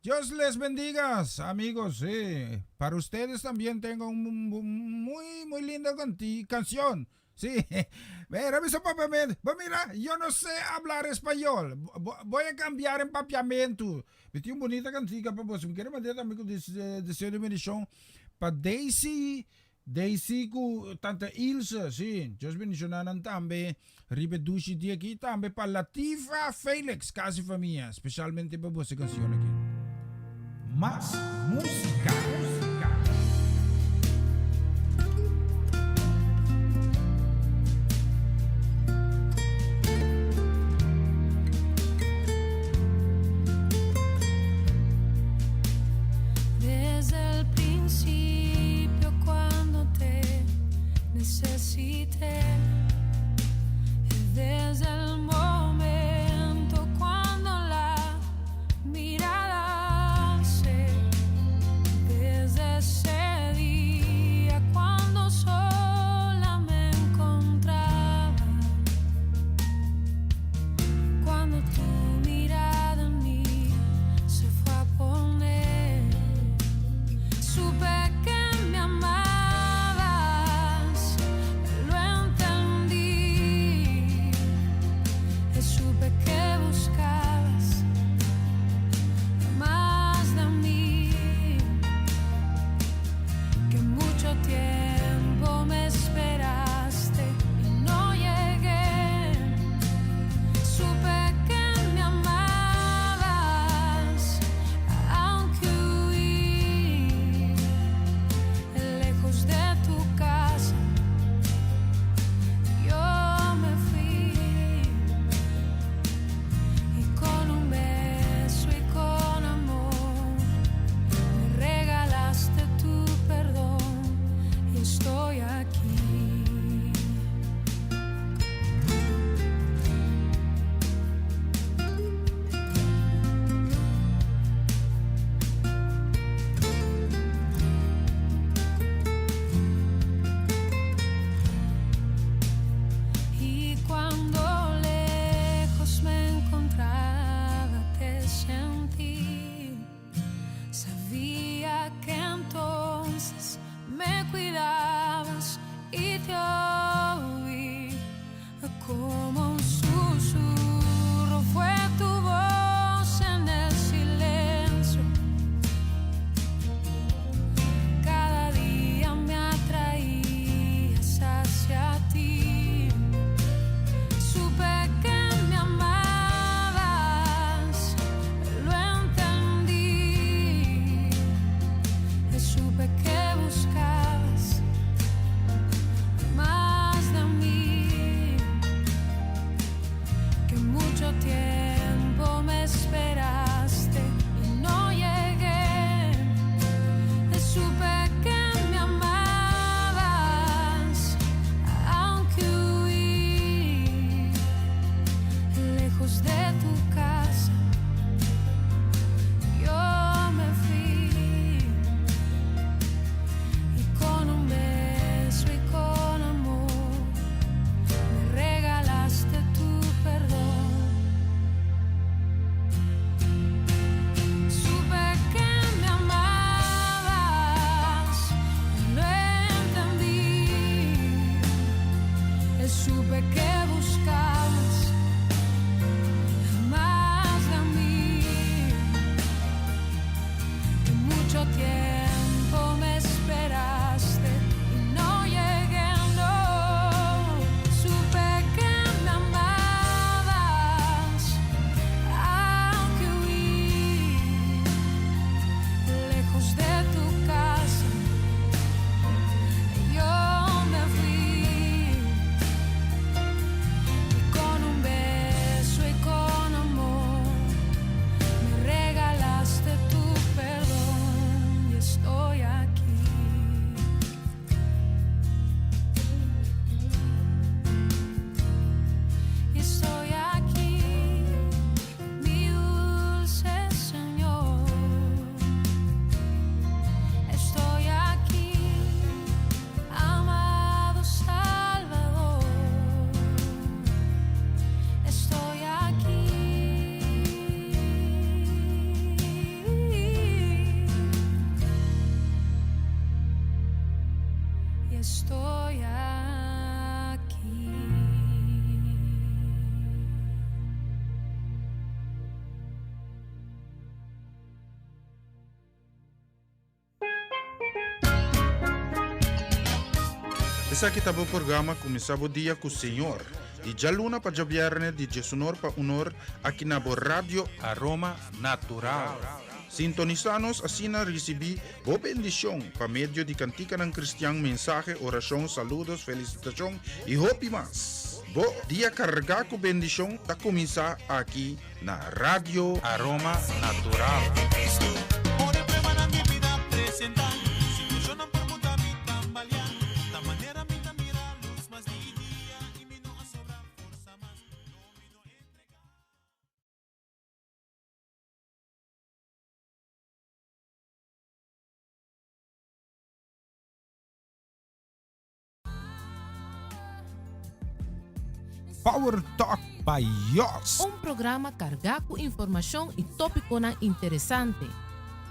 Dios les bendiga, amigos. Sí. Para ustedes también tengo un muy, muy linda canción. Sí. Mira, mi papiamento. Mira, yo no sé hablar español. Voy a cambiar en papiamento. Mi tin un bunita cantica pa boso. Mi kier manda tambe cu deseo di bendición pa Daisy Daisy ku tante Ilse, sí, Dios bendiciona nan tambe riba e dushi dia aki, tambe pa Latifa Felix, casi famia, specialmente pa boso e cancion aki. Mas musica. Desde el principio cuando te necesité, desde el momento cuando la mirada se, desde ese día cuando sola me encontraba, cuando tu mirada en mí se fue a poner, supe que me amabas, lo entendí, supe que buscabas más de mí, que mucho tiempo me esperaste y no llegué. Supe que me amabas, aunque huí lejos de tu casa. Yo me fui y con un beso y con amor me regalaste tu perdón y estoy aquí. Y cuando lejos me encontraba te sentí. Sabía que entonces me cuidabas y te oí como un susurro fue tu voz en el silencio. Cada día me atraías hacia ti. Supe que me amabas, lo entendí. Supe que buscabas Supe que buscabas más de mí. Que mucho tiempo me esperaste y no llegué, no. Supe que me amabas, aunque huí lejos de tu casa. Yo me fui y con un beso y con amor me regalaste tu perdón y estoy aquí. Y estoy aquí, mi dulce Señor. Estoy aquí, amado Salvador. Estoy aquí. Y estoy aquí. Esaki ta bo programa Kuminsá Bo Dia ku Señor, di djaluna pa djabièrnè di diesunor pa unor aki na bo Radio Aroma Natural. Sintonisá nos asina risibí bo bendishon pa medio di kantikanan kristian, mensahe, orashon, saludos, felisitashon i hopi mas. Bo dia kargá ku bendishon ta kuminsá aki na Radio Aroma Natural. Power Talk by Jos. Un programa kargá ku informashon i tópikonan interesante.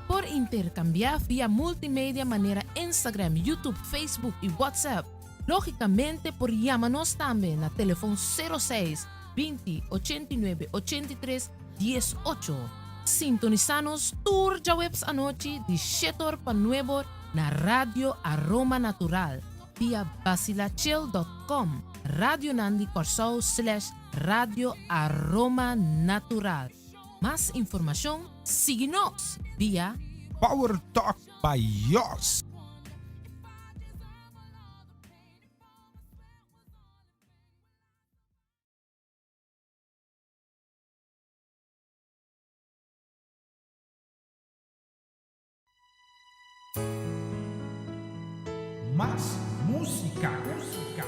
Por interkambiá via multimedia manera Instagram, YouTube, Facebook i WhatsApp. Lógikamente por yama nos tambe na telefon sero seis, binti, ochenta i nuebe, ochenta i tres, dies ocho. Sintonisá nos tur djaweps anochi di shete or pa nuebe or na Radio Aroma Natural via basilachel dot com, Radionan di Kòrsou slash Radio Aroma Natural. Mas informashon sigui nos via. Power Talk by Jos. Mas música. Música.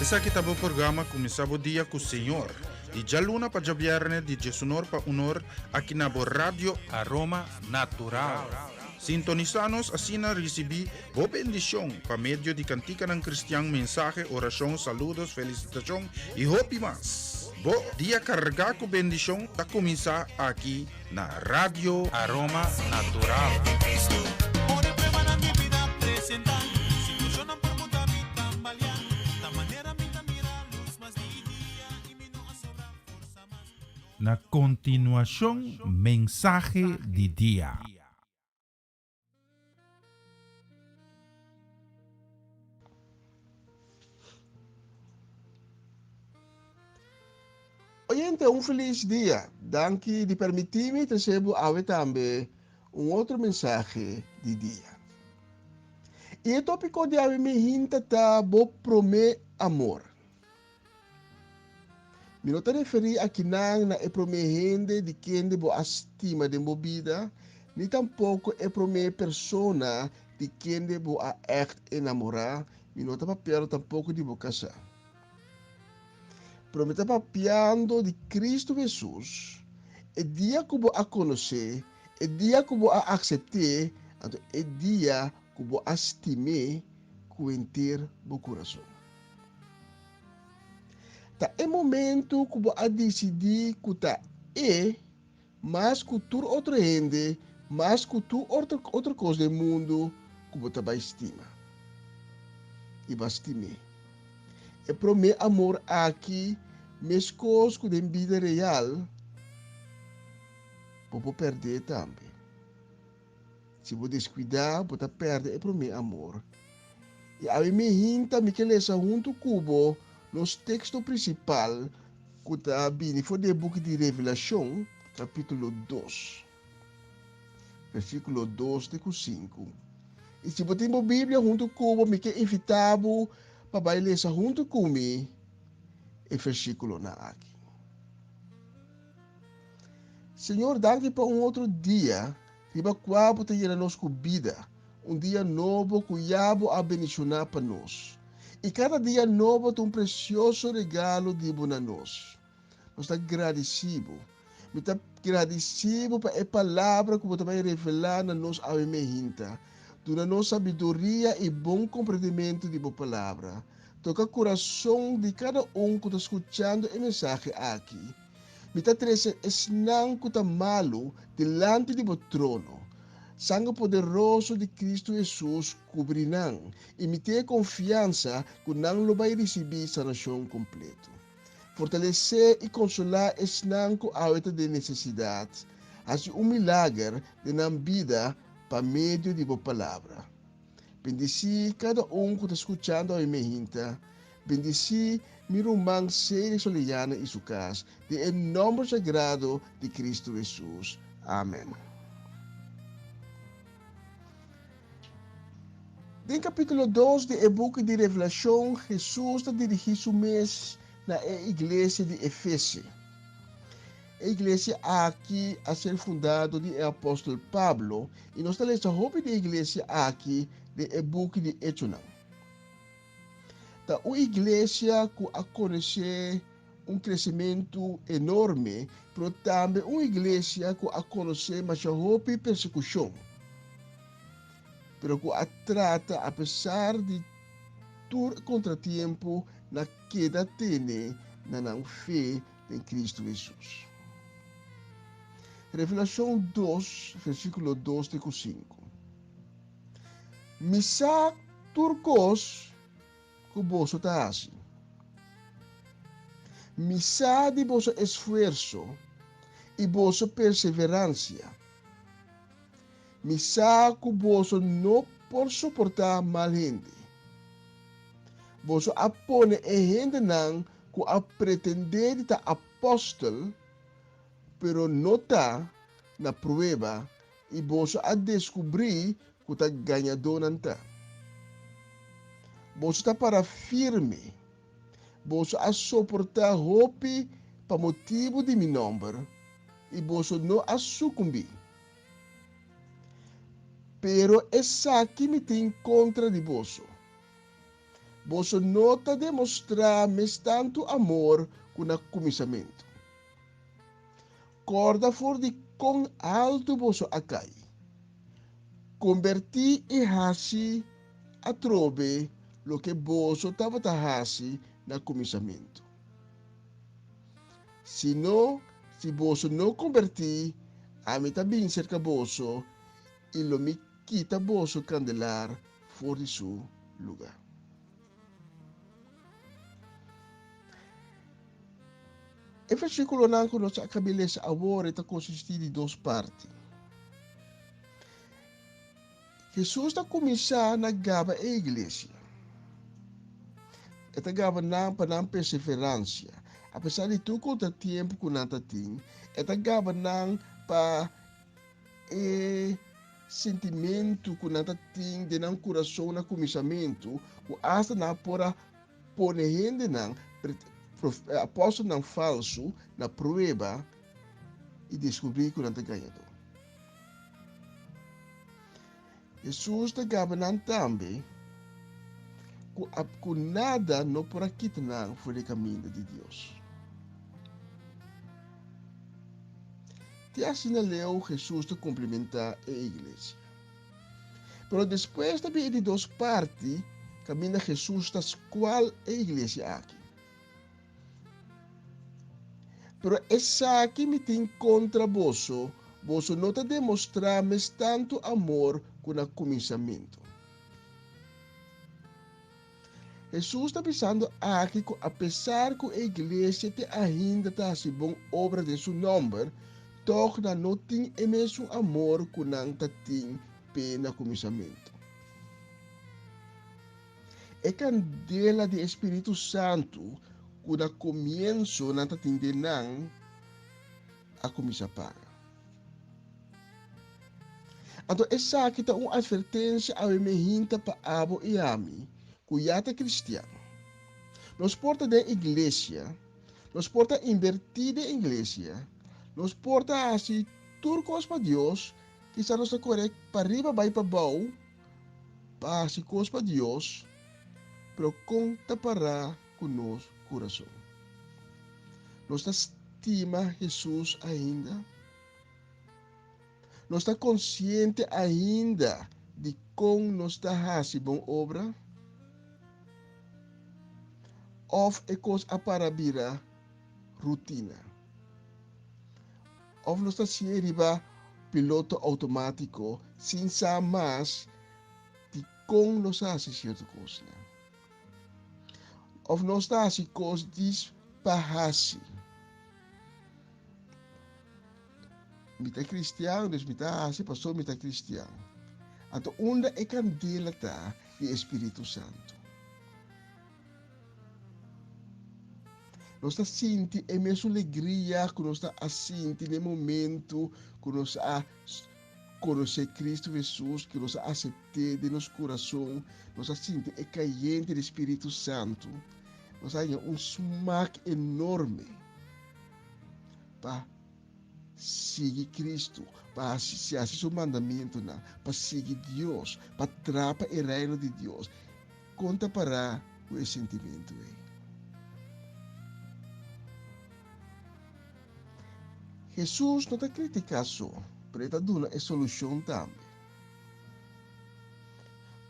Esaki ta bo programa Kuminsá Bo Dia ku Señor, di djaluna pa djabièrnè di djesunor pa unor aki na bo Radio Aroma Natural. Sintonisá nos asina risibí bo bendishon pa medio di kantikanan kristian, mensahe, orashon, saludos, felisitashon i hopi mas. Bo dia kargá ku bendishon ta kuminsá aki na Radio Aroma Natural. Na kontinuashon mensahe di dia. Oyente, un felis dia. Danki di permití mi trese bo awe tambe un otro mensahe di dia. I e tópiko di awe mi hinta ta bo promé amor. Mi no ta referí akinan na e promé hende di kende bo a stima den bo bida, ni tampoko e promé persona di kende bo a ègt enamorá, mi no ta papiando tampoko di bo kasá. Pero mi ta papiando di Kristu Hesus, e dia ku bo a konosé, e dia ku bo a aksept'é, anto e dia ku bo a stim'é ku henter bo kurason. Ta e momento ku bo a disidí ku ta e, mas ku tur otro hende, mas ku tur otro otro kos den mundu ku bo ta bai stima. I bo a stim'é. E promé amor aki, meskos ku den bida real, bo por pèrd'é tambe. Si bo deskuidá, bo ta pèrdè e promé amor. I awe mi hinta mi ke lesa huntu ku bo nos teksto prinsipal ku ta bini for di e buki di Revelashon, kapítulo dos, versíkulo dos te ku sinku. I si bo tin bo Biblia huntu ku bo, mi ke invitá bo pa bai lesa huntu ku mi e versíkulonan aki. Señor, danki pa un otro dia riba kua bo ta yena nos ku bida, un dia nobo ku ya bo a bendishoná pa nos. I kada dia nobo ta un presioso regalo di bo na nos. Nos ta gradisí bo. Mi ta gradisí bo pa e palabra ku bo ta bai revelá na nos awe mehinta. Duna nos sabiduria i bon komprendimentu di bo palabra. Toka kurason di kada un ku ta skuchando e mensahe aki. Mi ta trese esnan ku ta malu dilanti di bo trono. Sanger poderoso di Kristu Hesus kubri nan, i mi tin e konfiansa ku nan lo bai risibí sanashon kompleto. Fortalesé i konsolá esnan ku awe ta den nesesidat. Hasi un milager den nan bida pa medio di bo Palabra. Bendisí kada un ku ta skuchando awe mehinta. Bendisí mi ruman Celi Soleyana i su kas, den e nòmber sagrado di Kristu Hesus. Amen. Den kapítulo dos di e buki di Revelashon, Hesus ta dirigí su mes na e iglesia di Efese. E iglesia aki a ser fundá dor di e apòstel Pablo, i nos ta lesa hopi di e iglesia aki den e buki di Echonan. Ta un iglesia ku a konosé un kresementu enorme, pero tambe un iglesia ku a konosé masha hopi persekushon, pero ku a trata apesar di tur kontratiempo na keda tene na nan fe den Kristu Hesus. Revelashon dos, versíkulo dos te ku sinku. Mi sa tur kos ku boso ta hasi. Mi sa di boso esfuerso i boso perseveransia. Mi sa ku boso no por soportá mal hende. Boso a pone e hendenan ku a pretendé di ta apòstel, pero no ta, na prueba I boso a deskubrí ku ta gañadónan ta. Boso ta para firme. Boso a soportá hopi pa motibu di mi nòmber, i boso no a sukumbí. Pero esaki mi tin kontra di boso. Boso no ta demostrá mes tantu amor ku na kuminsamentu. Kòrda for di kon altu boso a kai. Kombertí i hasi atrobe loke boso tabata hasi na kuminsamentu. Si no, si boso no kombertí, ami ta bin serka boso i lo mi kita boso kandelar for di su lugá. E versíkulonan ku nos a kabi lesa awor e ta konsistí di dos parti. Hesus ta kuminsá na gaba e iglesia. E ta gaba nan pa nan perseveransia. Apesar di tur kontratiempo ku nan ta tin, e ta gaba nan pa e sintimentu ku nan ta tin den nan kurason na kuminsamentu, ku asta nan por a pone hendenan, apòstelnan falsu, na prueba i deskubrí ku nan ta gañadó. Hesus ta gaba nan tambe ku ku nada no por a kita nan for di e kaminda di Dios. Te asina leu Hesus ta kumplimentá e iglesia. Pero despues ta bin e di dos parti kaminda Hesus ta skual e iglesia aki. Pero esaki mi tin kontra boso, boso no ta demostrá mes tantu amor ku na kuminsamentu. Hesus ta bisando aki ku apesar ku e iglesia te ainda ta hasi bon obra den su nòmber, tòg nan no tin e mesun amor ku nan ta tin p'e na kuminsamentu. E kandela di e spiritu santu ku na komienso nan ta tin den nan a kuminsá paga. Anto esaki ta un advertensia awe mehinta pa abo i ami ku ya ta kristian. Nos por ta den iglesia, nos por ta inbertí den iglesia, nos por ta hasi tur kos pa Dios, kisas nos ta kore pariba bai pabou pa hasi kos pa Dios, pero kon ta pará ku nos kurason? Nos ta stima Hesus ainda? Nos ta konsiente ainda di kon nos ta hasi bon obra? Òf e kos a para bira rutina? Òf nos ta siña riba piloto outomátiko sin sa mas di kon nos a hasi sierto kosnan? Òf nos ta hasi kos dis pa hasi? Mi ta kristian, dus mi ta hasi pasobra mi ta kristian. Anto unda e kandela ta di e Spiritu Santu? Nos ta sinti e mesun legria ku nos ta a sinti na e momentu ku nos a konosé Kristu Hesus, ku nos a asept'é den nos kurason, nos a sinti e kayente di Spiritu Santu. Nos a haña un smak enorme pa sigui Kristu, pa hasi hasi su mandamentunan, pa sigui Dios, pa trapa e reino di Dios. Kon ta pará ku e sentimentu ei? Hesus no ta kritiká so, pero e ta duna e solushon tambe.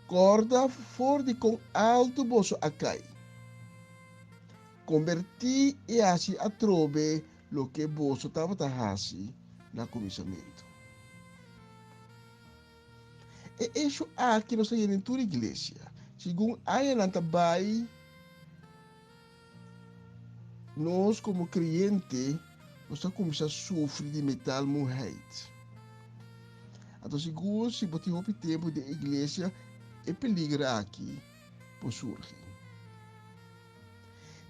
Kòrda for di kon altu boso a kai. Kombertí i hasi atrobe loke boso tabata hasi na kuminsamentu. E esho aki nos ta yena den tur iglesia. Segun añanan ta bai, nos komo kreyente nos ta kuminsá sufri di metal muheid. Anto sigur si bo tin hopi tempu den iglesia, e peliger aki por surgi.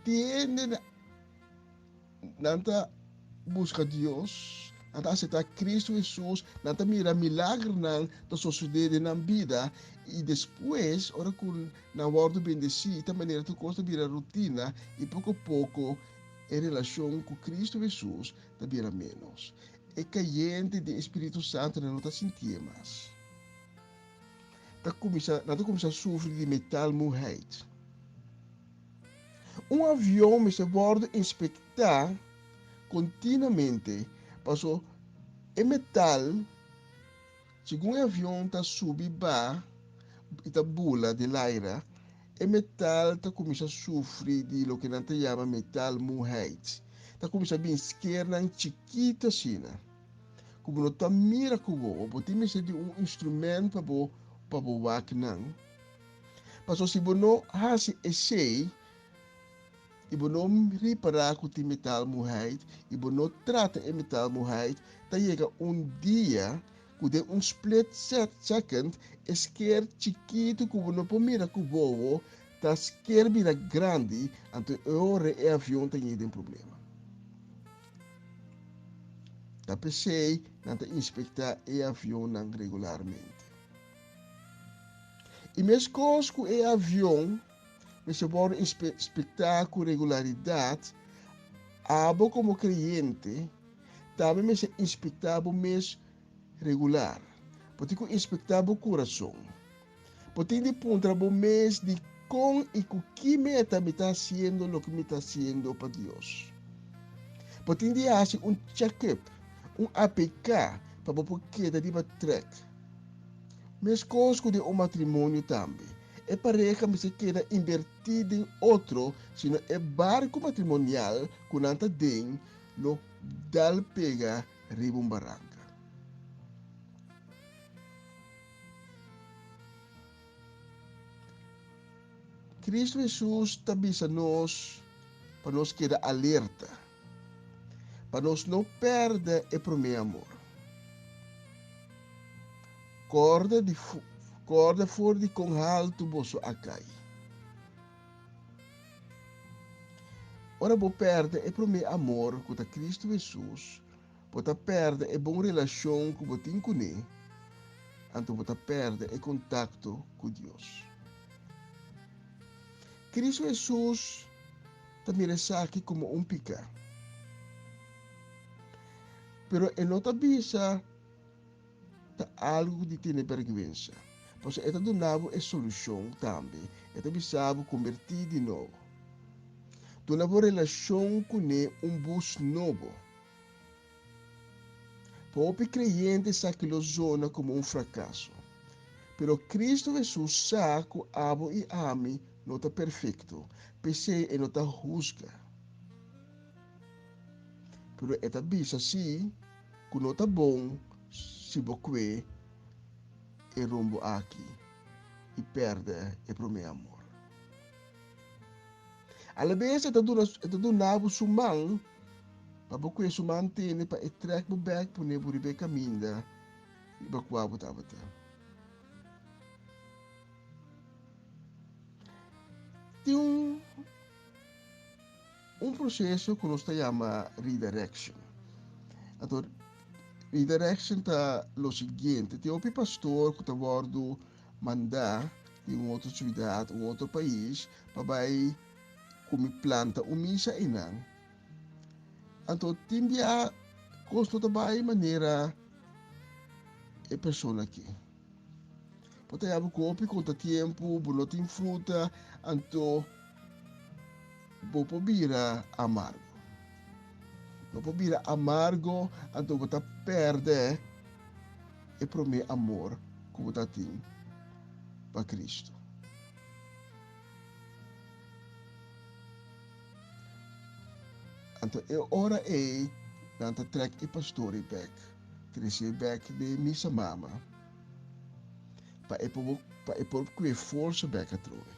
Tin hende Nan ta buska Dios, nan ta aseptá Kristu Hesus, nan ta mira milagernan ta sosodé den nan bida i despues ora ku nan wòrdu bendesí ta manera tur kos ta bira rutina i poko poko e relashon ku Kristu Hesus ta bira ménos. E kayente di e Spiritu Santu nan no ta sintié mas. Ta kuminsá, nan ta kuminsá sufri di metal muheid. Un avion mester wòrdu inspektá kontinuamente paso e metal segun e avion ta subi ba i ta bula den laira e metal ta kuminsá sufri di loke nan ta yama metaalmoeheid. Ta kuminsá bin skernan chikitu asina ku bo no ta mira ku wowo. Bo tin mester di un instrument pa bo pa bo wak nan. Pasobra si bo no hasi esei i bo no ripará ku tin metaalmoeheid i bo no trata e metaalmoeheid, ta yega un dia ku den un split second e sker chikitu ku bo no por mira ku wowo ta sker bira grandi, anto e ora e avion ta yei den problema. Ta p'esei nan ta inspektá e avionnan regularmente. I meskos ku e avion mester wòrdu inspektá ku regularidat, abo komo kreyente tambe mester inspektá bo mes regular. Bo tin ku inspektá bo kurason. Bo tin di puntra bo mes dikon i ku ki meta mi ta hasiendo loke mi ta hasiendo pa Dios. Bo tin di hasi un check-up, un APK, pa bo por keda riba trèk. Meskos ku den un matrimonio tambe, e pareha mester keda inbertí den otro sino e barku matrimonial ku nan ta den lo dal pega riba un baranka. Kristu Hesus ta bisa nos pa nos keda alerta, pa nos no pèrdè e promé amor. Kòrda di kòrda for di kon haltu boso a kai. Ora bo pèrdè e promé amor ku ta Kristu Hesus, bo ta pèrdè e bon relashon ku bo tin kuné, anto bo ta pèrdè e kontakto ku Dios. Kristu Hesus ta mira esaki komo un piká. Pero e no ta bisa ta algu di tene bèrgwensa, pasobra e ta duna bo e solushon tambe. E ta bisa bo kombertí di nobo. Duna bo relashon kuné un bus nobo. Pa hopi kreyente esaki lo zona komo un frakaso. Pero Kristu Hesus sa ku abo i ami no ta perfekto, p'esei e no ta husga. Pero e ta bisa sí ku no ta bon si bo kue e rumbo aki i pèrdè e promé amor. Alabes e ta duna e ta duna bo su man pa bo kue su man tene pa e trèk bo bèk pone bo riba e kaminda riba kua bo tabata. Tin un un proseso ku nos ta yama redirection. Anto redirection ta lo siguiente, tin hopi pastor ku ta wòrdu mandá di un otro siudat, un otro pais, pa bai ku mi planta un misa einan. Anto tin bia kos no ta bai manera e persona aki. Bo ta yaba ku hopi kontratiempo, bo no tin fruta, anto bo por bira amargo. Bo por bira amargo, anto bo ta pèrdè e promé amor ku bo ta tin pa Kristu. Anto e ora ei nan ta trèk e pastori bèk, tres'é bèk den misa mama, pa e por pa e por kue forsa bèk atrobe.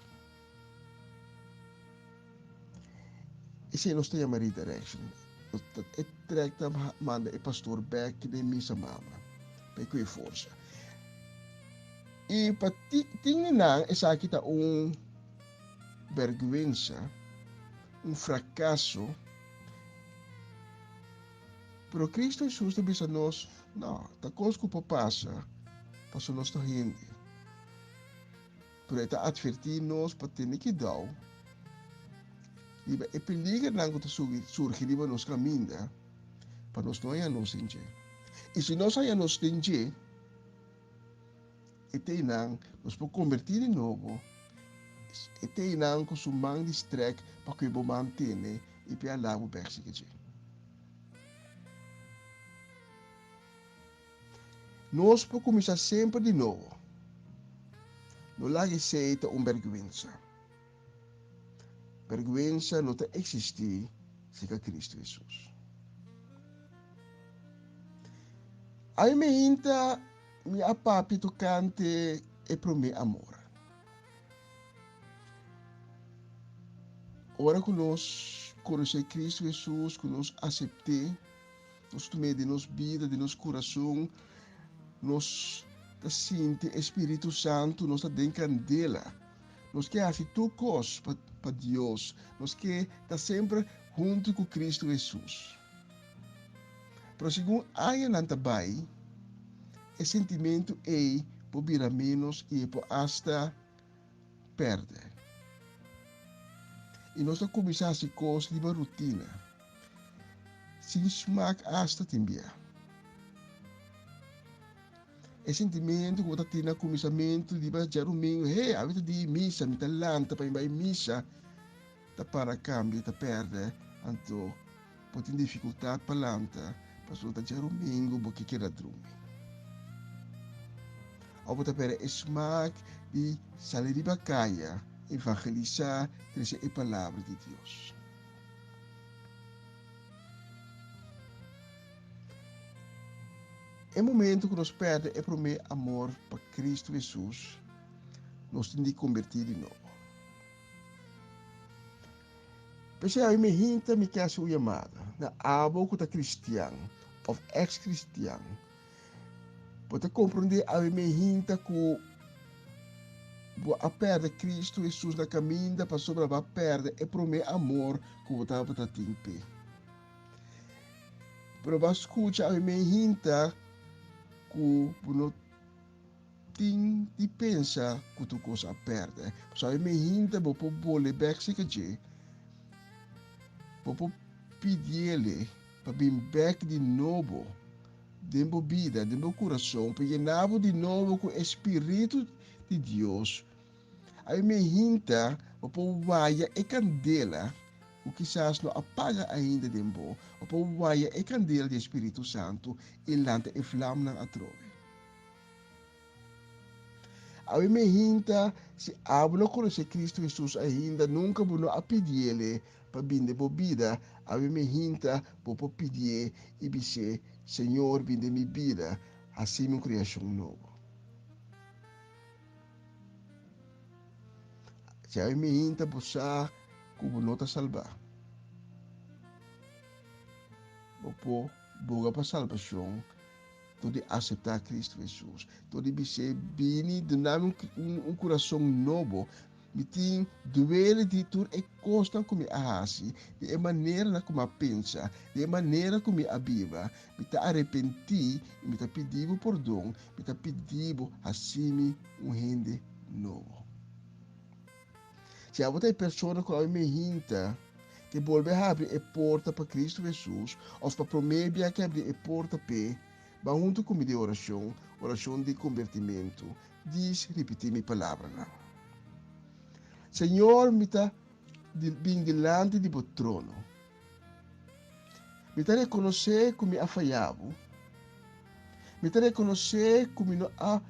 Esei nos ta yama redirection. E trèk ta manda e pastor bèk den misa mama pa e kue forsa. I pa tin di nan esaki ta un bèrgwensa, un frakaso. Pero Kristu Hesus ta bisa nos, No, ta kos ku por pasa pasobra nos ta hende. Pero e ta atvertí nos pa tene kidau riba e peligernan ku ta surgi riba nos kaminda pa nos no haña nos den dje. I si nos haña nos den dje, e teinan nos por kombertí di nobo. mes. E ta einan ku su man di strèk pa ku e bo man tene i p'e alá bo bèk sigui dje. Nos por kuminsá semper di nobo. No laga esei ta un bèrgwensa. Bèrgwensa no ta eksistí serka Kristu Hesus. Ai meinta mi a papia tokante e promé amor. Ora ku nos konosé Kristu Hesus, ku nos asept'é, nos tum'é den nos bida, den nos kurason, nos ta sinti e Spiritu Santu, nos ta den kandela. Nos ke hasi tur kos pa Dios. Nos ke ta semper huntu ku Kristu Hesus. Pero segun añanan ta bai, e sentimentu ei por bira ménos i e por asta pèrdè. I nos ta kuminsá hasi kos riba rutina, sin smak asta tin bia. E sentimentu ku bo ta tin na kuminsamentu riba djarumingu, Hey, awe ta di misa, mi ta lanta pa mi bai misa, ta para kambia, ta pèrdè. Anto bo tin difikultat pa lanta pasobra ta djarumingu bo ke keda drumi. Òf bo ta pèrdè e smak di sali riba kaya, evangelisá, trese e palabra di Dios. E momento ku nos pèrdè e promé amor pa Kristu Hesus, nos tin di kombertí di nobo. P'esei ami mi hinta mi ke hasi un yamada na abo ku ta kristian òf eks-kristian. Bo ta komprondé ami mi hinta ku bo a pèrdè Kristu Hesus na kaminda pasobra bo a pèrdè e promé amor ku bo tabata tin p'e. Pero bo a skucha ami mi hinta ku bo no tin di pensa ku tur kos a pèrdè. Pasobra ami mi hinta bo por bole bèk serka dje, bo por pidiele pa bin bèk di nobo den bo bida, den bo kurason, pa yena bo di nobo ku e spiritu di Dios. Ami mi hinta bo por waya e kandela ku kisas no a paga ainda den bo, bo por waya e kandela di e Spiritu Santu i lanta e vlamnan atrobe. Awe mi hinta, si abo no konosé Kristu Hesus ainda, nunka bo no a pidiele pa bin den bo bida, awe mi hinta bo por pidié i bis'é, Señor, bin den mi bida, hasi mi un kriashon nobo. Si awe mi hinta bo sa ku bo no ta salbá, bo por boga pa salbashon Dor di aseptá Kristu Hesus. Dor di bis'é, Bini, duna mi un kurason nobo. Mi tin duele di tur e kosnan ku mi a hasi, di e maneranan ku mi a pensa, di e manera ku mi a biba. Mi ta arepentí i mi ta pidi bo pordon. Mi ta pidi bo hasi mi un hende nobo. Si abo ta e persona ku awe mehinta ke bolbe habri e porta pa Kristu Hesus, òf pa promé bia ke habri e porta p'e, ban huntu ku mi den orashon, orashon di kombertimentu. Dis ripití mi palabranan. Señor, mi ta bin dilanti di bo trono. Mi ta rekonosé ku mi a faya bo. Mi ta rekonosé ku mi no a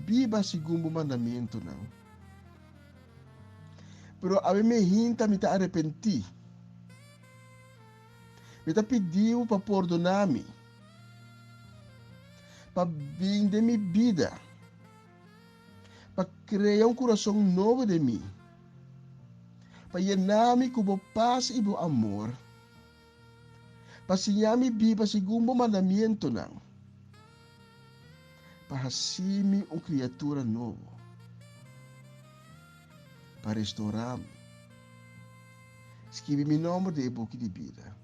biba segun bo mandamentunan. Pero awe mi hinta mi ta arepentí. Mi ta pidi bo pa pordoná mi, pa bin den mi bida, pa krea un kurason nobo den mi, pa yena mi ku bo pas i bo amor, pa siña mi biba segun bo mandamientonan, pa hasi mi un kriatura nobo, pa restorá mi. Skibi mi nòmber den e buki di bida.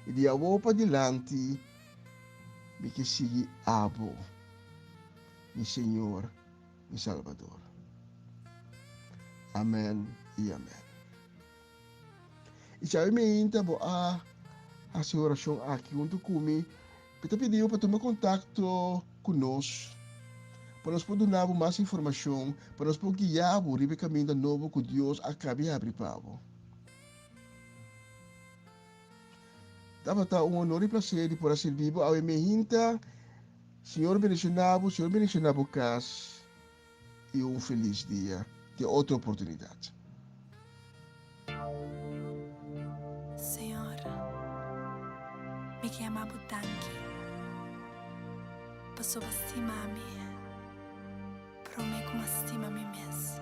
I di awor padilanti mi ke sigui abo, mi Señor, mi Salbador. Amèn i amèn. I si awe meinta bo a hasi orashon aki huntu ku mi, mi ta pidi bo pa tuma kontakto ku nos. pa nos por duna bo mas informashon, pa nos por guia bo riba e kaminda nobo ku Dios a kaba di habri pa bo. Tabata un honor i plaser di por a sirbi bo awe mehinta. Señor bendiciona bo, Señor bendiciona bo cas y un feliz dia te otro oportunidad. Señor, mi ke yama bo danki pasobra stima mi prome ku mi a stima mi mes.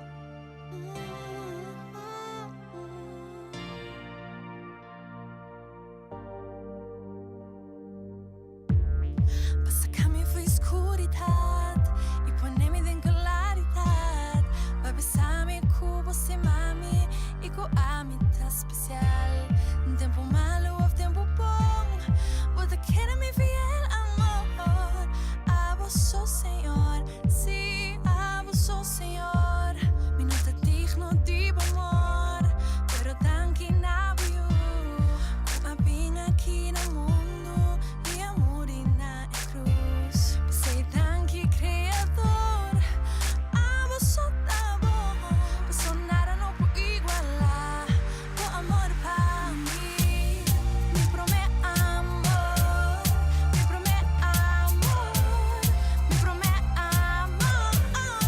Pa saca mi fu scuridad y pone mi den claridad. Pa bisa mi cu bo stima mi y cu ami ta special. Tempo malo of tempo bon, bo ta keda mi fiel amor. Abo so Señor, si, abo so Señor. Mi no ta digno di bo amor, pero danki na bo Yu cu a bin aki na mundu y a muri na e cruz. P'esey danki Creador, abo so ta bon, paso nada no por iguala bo amor pa mi. Mi prome amor, mi prome amor, mi prome amor,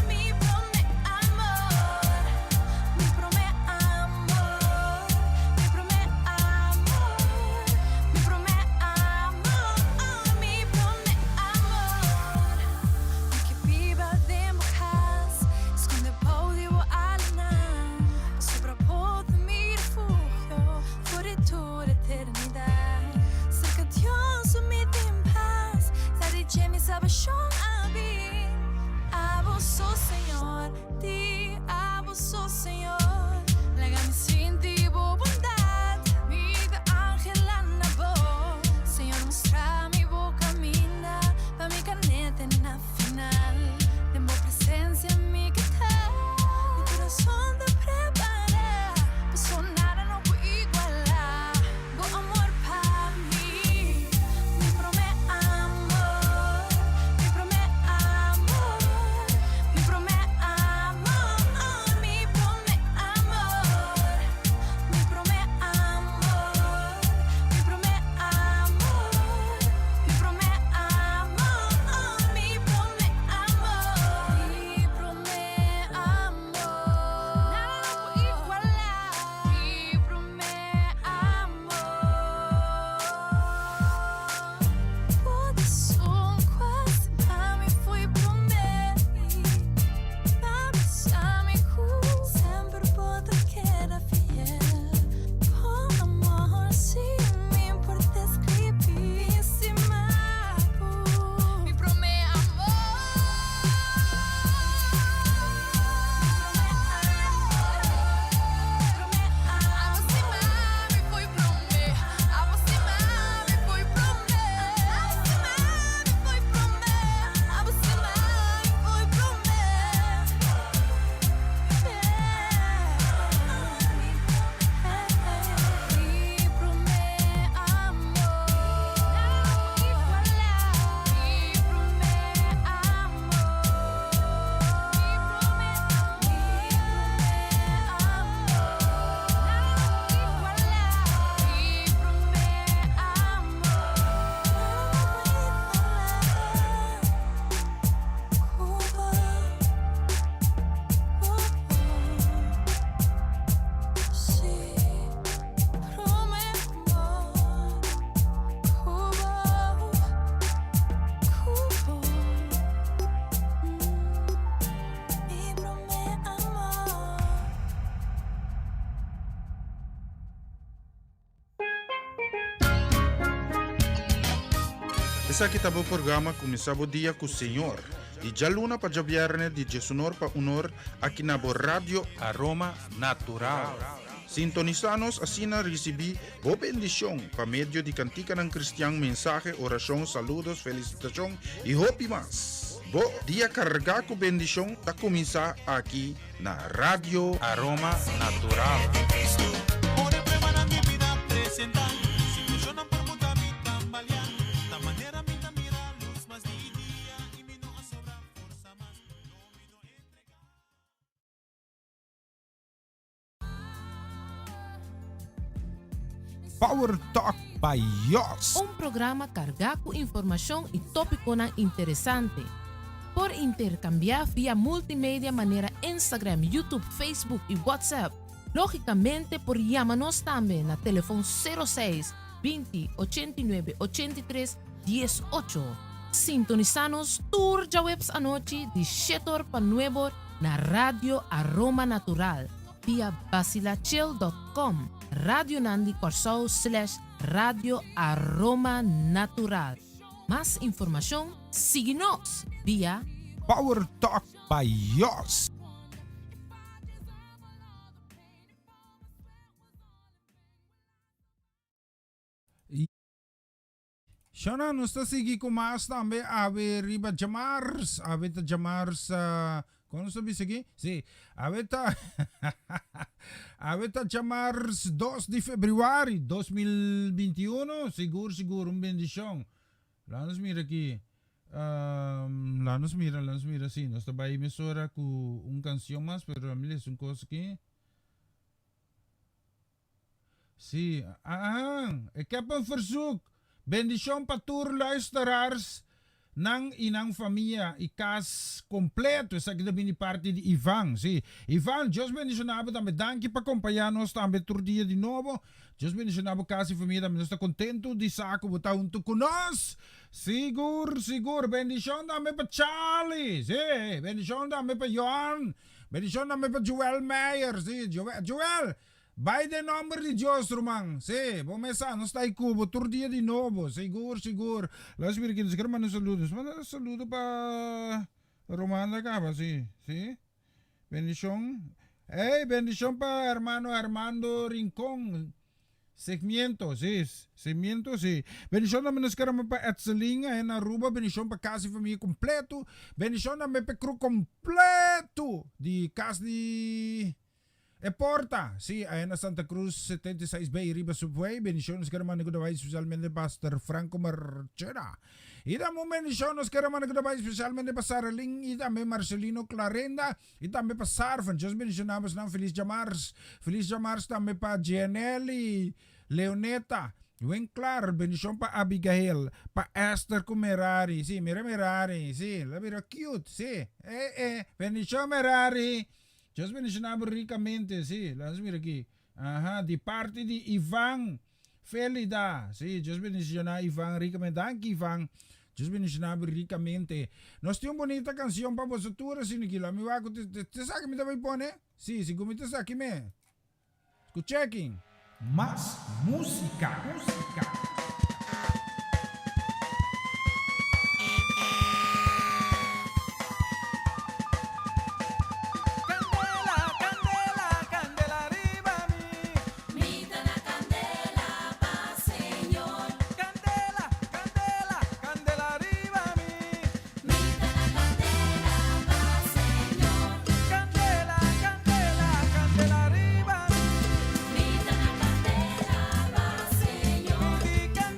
mi prome amor, mi prome amor, mi prome amor, mi prome amor, mi prome amor. Mi ke biba den bo kas, skonde bou di bo alanan, pasobra bo ta mi refugio for di tur eternidad. Serka Dios mi tin pas, ta di dje mi salbashon a bin. Abo so Señor, di abo so Señor. Laga mi sinti bo bondad, mi ta anhela na bo. Señor mustra mi bo caminda, pa mi canete na final. Den bo presencia mi ke ta, mi corazon ta prepara, paso nada no por iguala bo amor pa mi. Mi prome amor, mi prome amor, mi prome amor, mi prome amor, mi prome amor, mi prome amor, mi prome amor, mi prome amor, mi prome amor. Nada no por iguala mi prome amor. Bo ta esun ku a stima mi for di prome. Pa bisa mi ku semper bo ta keda fiel. Bo amor si mi por describi. Stima bo, mi prome amor. Abo stima mi for di prome. Abo stima mi for di prome. Abo stima mi for di prome. Abo stima mi for di prome. Mi prome amor. Mi prome amor. Mi prome amor. Mi prome amor. Ku bo, si, prome amor. Ku bo, ku bo, mi prome amor. Esaki ta bo programa Kuminsá Bo Dia ku Señor, di djaluna pa djabièrnè di diesunor pa unor aki na bo Radio Aroma Natural. Sintonisá nos asina risibí bo bendishon pa medio di kantikanan kristian, mensahe, orashon, saludos, felisitashon i hopi mas. Bo dia kargá ku bendishon ta kuminsá aki na Radio Aroma Natural. Power Talk by Yos. Un programa kargá ku informashon i tópikonan interesante. Por interkambiá via multimedia manera Instagram, YouTube, Facebook i WhatsApp. Lógikamente por yama nos tambe na telefon 06 20 89 83 18. Sintonisá nos tur djaweps anochi di shetor pa nuebor na Radio Aroma Natural via basilachel.com, Radionan di Kòrsou slash Radio Aroma Natural. Mas informashon, sigui nos via. Power Talk by Yos. Shona, nos ta sigui ku mas tambe awe riba djamars. Awe ta djamars, kon nos ta bisa aki? Si, awe ta awe ta djamars dos di febrüari 2021. Sigur, sigur un bendishon. Laat nos mira aki. Laat nos mira, laat nos mira. Si, nos ta bai mesora ku un kanshon mas, pero ami lesa un kos aki. Sí, ah, ik heb een verzoek. Bendicion pa tur luisteraars nan y nan famia y cas completo. Esaki ta bini parti di Ivan. Sí, Ivan, Dios bendiciona bo tambe. Danki pa acompaña nos tambe tur dia di nobo. Dios bendiciona bo cas y famia tambe. Nos ta contento di sa cu bo ta hunto cu nos. Sigur, sigur. Bendicion tambe pa Charlie. Sí, bendicion tambe pa Johan. Bendicion tambe pa Joel Meyer. Sí, Joel, Joel. Bai den nomber di Dios ruman. Sí, bo mes sa, nos ta ei ku bo tur dia di nobo. Sigur, sigur. Los mira aki, nos ker manda un saludo. Nos manda un saludo pa Romanda kaba, sí, sí. Bendishon. Ey, bendishon pa hermano Armando Rincon. Segmiento, sí, segmiento, sí. Bendishon tambe nos ker manda pa Etselin en Aruba. Bendishon pa kas i famia kompleto. Bendishon tambe pa e kru kompleto di kas di. E porta, sí, aya na Santa Cruz 76B riba Subway. Bendicion nos kere manda ku ta bai especialmente Pastor Franco Marchena. Y tambe un bendicion nos kere manda ku ta bai especialmente pa Saralin y tambe Marcelino Clarenda y tambe pa Sarven. Dios bendiciona bosnan. Feliz djamars. Feliz djamars tambe pa Gianelli, Leoneta, Winklar. Bendicion pa Abigail, pa Esther ku Merari. Sí, mira Merari. Sí, la bira cute. Sí, eh eh. Bendicion Merari. Dios bendiciona bo ricamente, si, laat nos mira aki. Aha, di parti di Ivan Felida. Si, Dios bendiciona Ivan ricamente. Danki Ivan. Dios bendiciona bo ricamente. Nos tin un bonita cancion pa boso tur asina aki. Laat mi wak ku te, te, te sa ki mi ta bay pone? Si, sigun mi ta sa ki me. Scucha aki. Mas musica, musica. Candela, candela, candela riba mi. Mi ta na candela pa Señor. Candela, candela, candela riba mi. Mi ta na candela pa Señor. Candela, candela, candela riba mi. Mi ta na candela pa Señor. Mi di.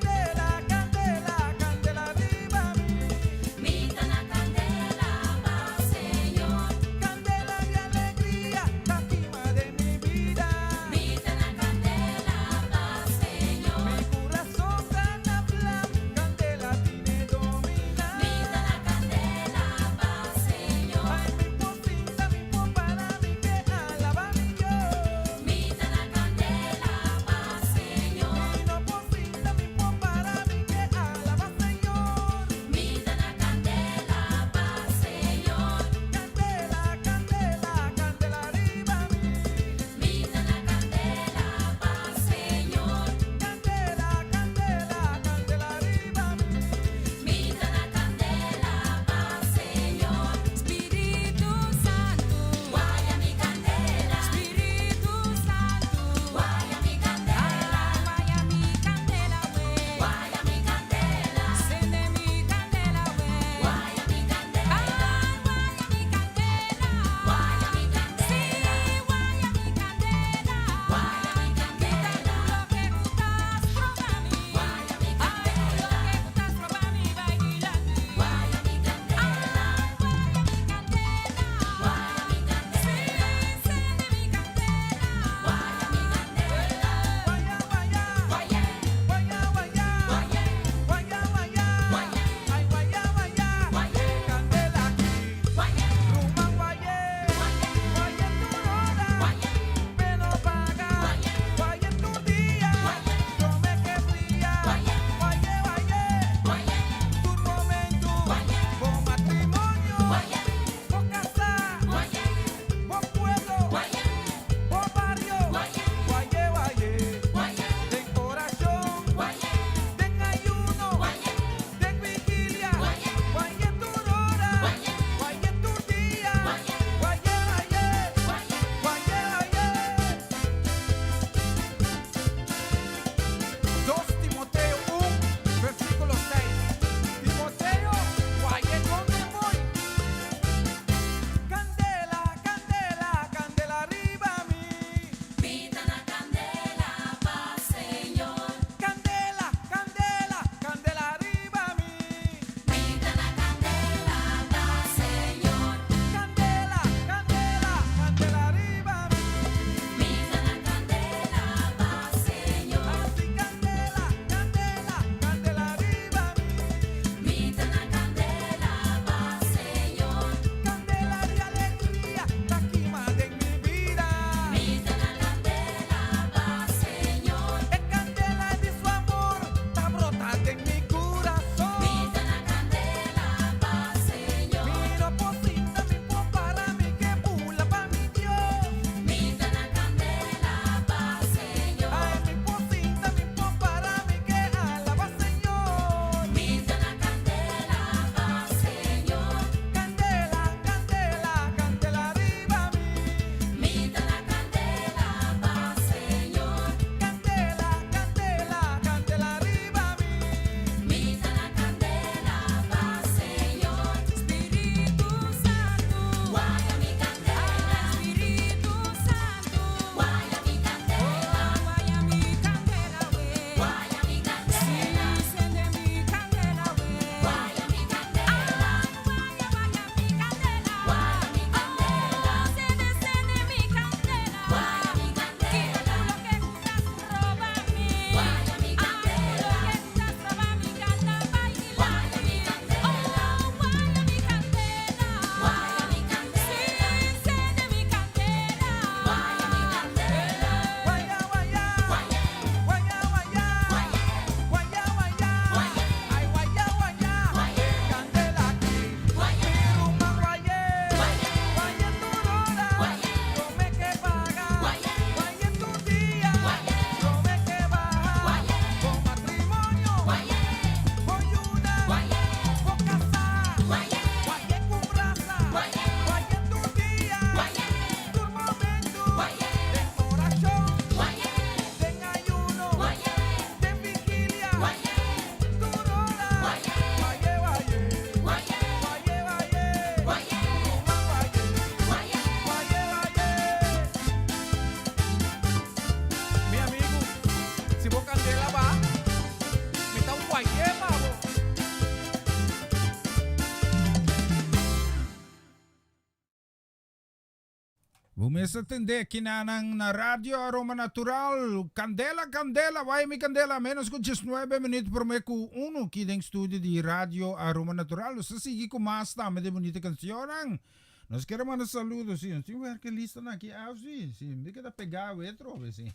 Bo mester tende kinanan na Radio Aroma Natural. Candela, candela, bai mi candela. Menos cu 19 minuut prome cu uno ki den studio di Radio Aroma Natural. Nos ta sigui cu mas tambe di bunita cancionnan. Nos kier manda saludo, si. Nos tin werke lista na aki af, si. Si, mi keda pega awe trobe, si.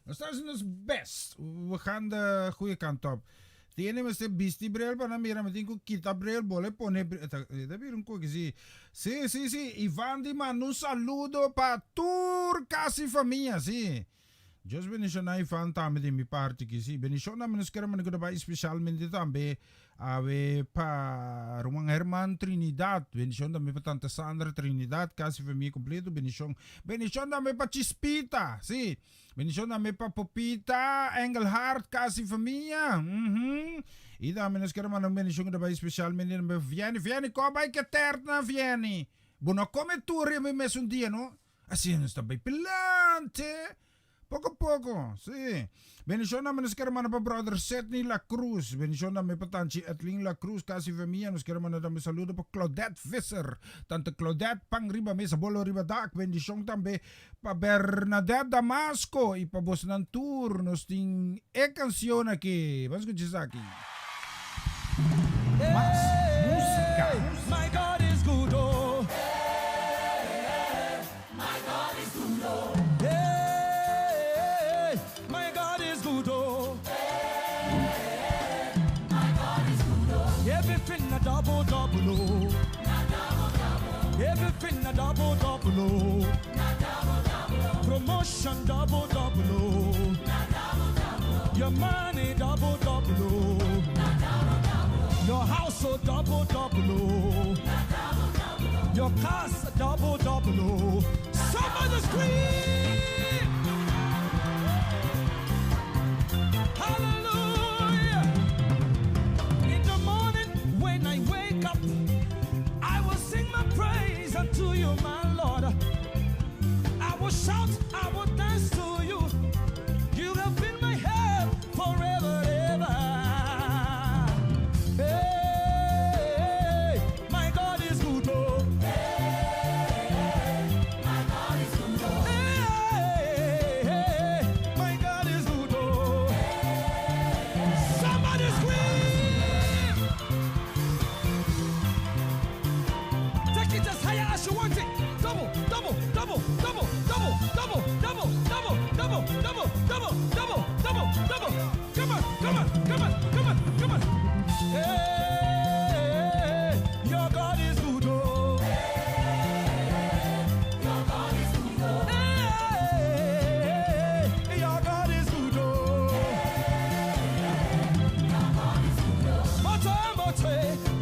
Nos ta haci nos best. We gaan de goede kant op. Tiene mester bisti bril pa nan mira, mi tin cu kita bril, bole pone bril. Ta, e ta bira un koki, si. Si, si, si. Ivan di manda un saludo pa tur casi famia, si. Dios bendiciona Ivan tambe di mi parti aki, si. Bendicion tambe nos kere manda cu ta bay specialmente tambe awe pa ruman Herman Trinidad. Bendicion tambe pa tanta Sandra Trinidad, casi famia completo. Bendicion. Bendicion tambe pa Chispita, si. Bendicion tambe pa Popita Engelhard, casi famia. Y tambe nos kere manda un bendicion cu ta bay specialmente tambe pa Vieni. Vieni, ko bay ke tert na Vieni. Bo no come tur riba e mesun dia, no? Asina nos ta bay pilante. Poco poco, si. Bendicion tambe nos kere manda pa brother Sidney La Cruz. Bendicion tambe pa tanchi Edlin La Cruz, casi famia. Nos kere manda tambe saludo pa Claudette Visser. Tante Claudette, pan riba mesa, bolo riba dak. Bendicion tambe pa Bernadette Damasco y pa bosnan tur. Nos tin e cancion aki. Ban scucha esaki. Mas musica. My God is good oh. My God is good oh. Hey, my God is good oh. My God is good oh. Everything a double double oh. Everything a double double oh. Promotion double double oh. Your money double double oh. Your house oh double double oh. Your cars double double oh. Somebody scream! Hallelujah! In the morning when I wake up, I will sing my praise unto you, my Lord. I will shout, I will dance to you. You have been my help forever, ever. Hey, my God is good. Oh. Hey, my God is good. Oh. Hey, hey, my God is good. Oh. Somebody scream! Take it as higher as you want it. Double, double, double, double, double, double, double, double, double, double, double, double, double, double. Come on, come on, come on, come on, come on. Hey, your God is good. Oh. Your God is good. Oh. Hey, your God is good. Oh. Mote, mote,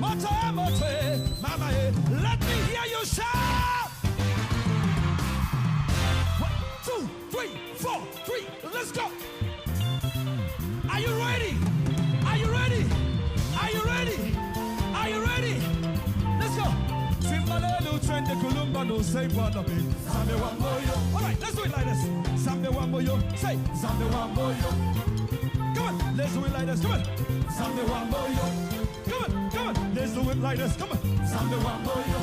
mote, mote, mama, eh, let me hear you shout. 1, 2, 3, 4, 3, let's go. Are you ready? Are you ready? Are you ready? Are you ready? Let's go. Timbalelu trende kulumba no say what up Zambe wamboyo. All right, let's do it like this. Zambe wamboyo. Say Zambe wamboyo. Come on, let's do it like this. Come on. Zambe wamboyo. Come on, come on. Let's do it like this. Come on. Zambe wamboyo.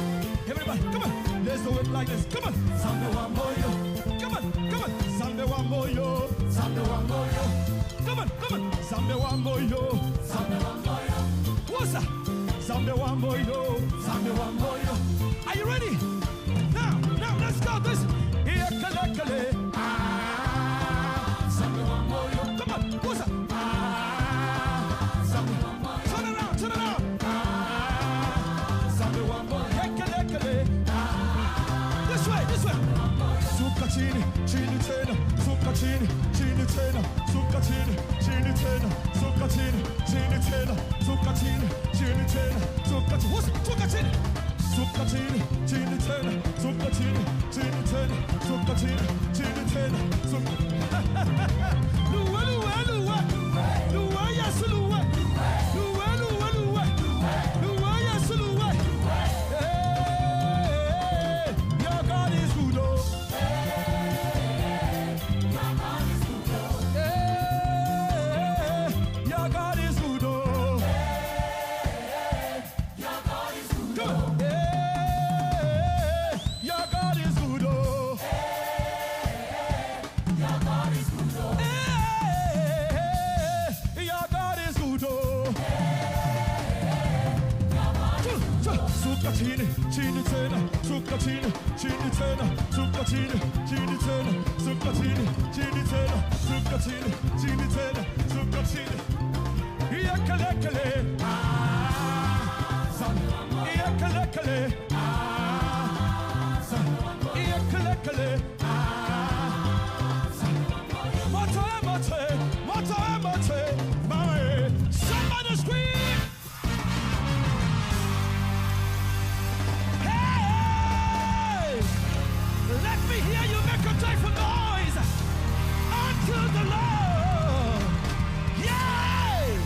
Everybody, come on. Let's do it like this. Come on. Zambe wamboyo. Come on, come on. Zambe wamboyo. Zambe wamboyo. Come on, come on. Zambe wamboyo. Zambe wamboyo. What's that? Zambe wamboyo. Zambe wamboyo. Are you ready? Now, now, let's go. This. Ekele, kele. Ah, Zambe wamboyo. Come on. What's that? Ah, Zambe wamboyo. Turn around, turn around. Ah, Zambe wamboyo. Ekele, kele. Ah. This way, this way. Suka chini, chini tena, suka chini, chini tena, suka chini, chini tena, suka chini, chini tena, suka chini, chini tena, suka chini, what's suka chini? Suka chini, chini tena, suka chini, chini tena, suka chini, chini tena, suka. Luwe, luwe, luwe, luwe, yes, luwe, luwe, luwe, luwe, luwe, yes, luwe. Hey, your God is good, oh. Hey, your God is good, oh. Come on. Hey, your God is good, oh. Somebody scream! Hey! Let me hear you make a joyful noise unto the Lord. Yay!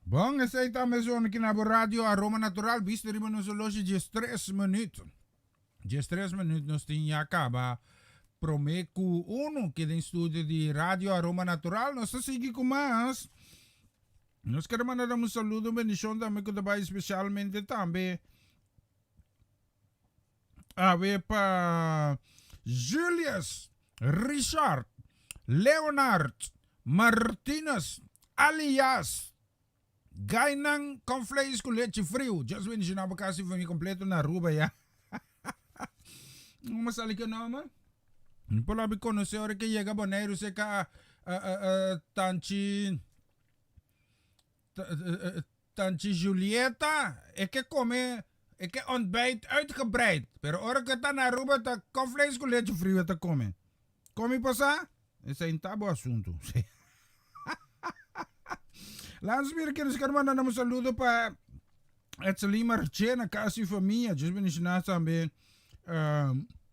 Bon, esei ta mesun aki na bo radio Aroma Natural. Bista riba nos horloge 13 minuut. 13 minuut nos tin ya caba prome cu uno ki den studio di Radio Aroma Natural. Nos ta sigui cu mas. Nos quiere mandar un saludo, un bendición tambe cu ta bay especialmente tambe awe pa Julius, Richard, Leonard, Martinez, alias Gainan cornflakes cu lechi friu. Just bendicioná bo casi familia completo na Aruba ya. Como sali que nombre? Mi por labi conoce ora que llega Boneiru seca tanchi tanchi Julieta e ke come e ke ontbijt uitgebreid. Pero ora que ta na Aruba ta cornflakes cu lechi friu e ta come. Come pasa? Esei no ta bo asunto. Laat mira que nos quer mandar un saludo pa Etzelin Marchena, casa y familia. Dios bendicionar también.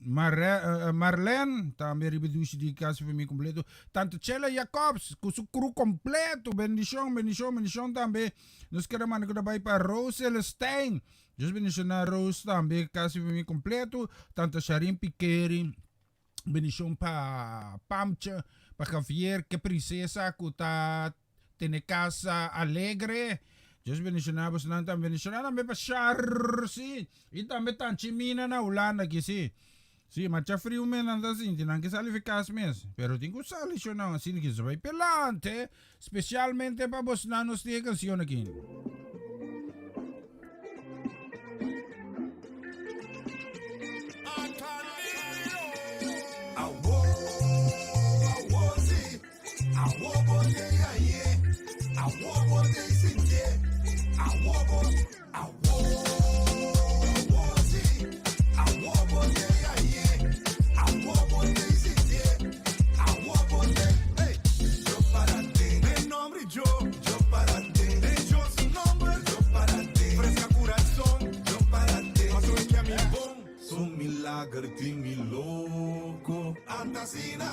Marlene, también riba dushi di casa y familia completo. Tanto Chela Jacobs, con su crew completo. Bendición, bendición, bendición también. Nos quer mandar que bay pa Rose Celestine. Dios bendicionar Rose también, casa y familia completo. Tanto Sharin Piqueri. Bendicion pa Pamtje, pa Javier, ke princesa ku ta tene casa alegre. Dios bendiciona bosnan tambe. Bendiciona tambe pa Charcy y tambe Tanchi Mina na Hulanda aki si. Si, macha friu mes nan ta sinti, nan ke sali fi cas mes. Pero tin ku sali shonnan asina ki sa bai pelante, specialmente pa bosnan nos tin e cancion aki. Su milager tin mi loco. Antasina,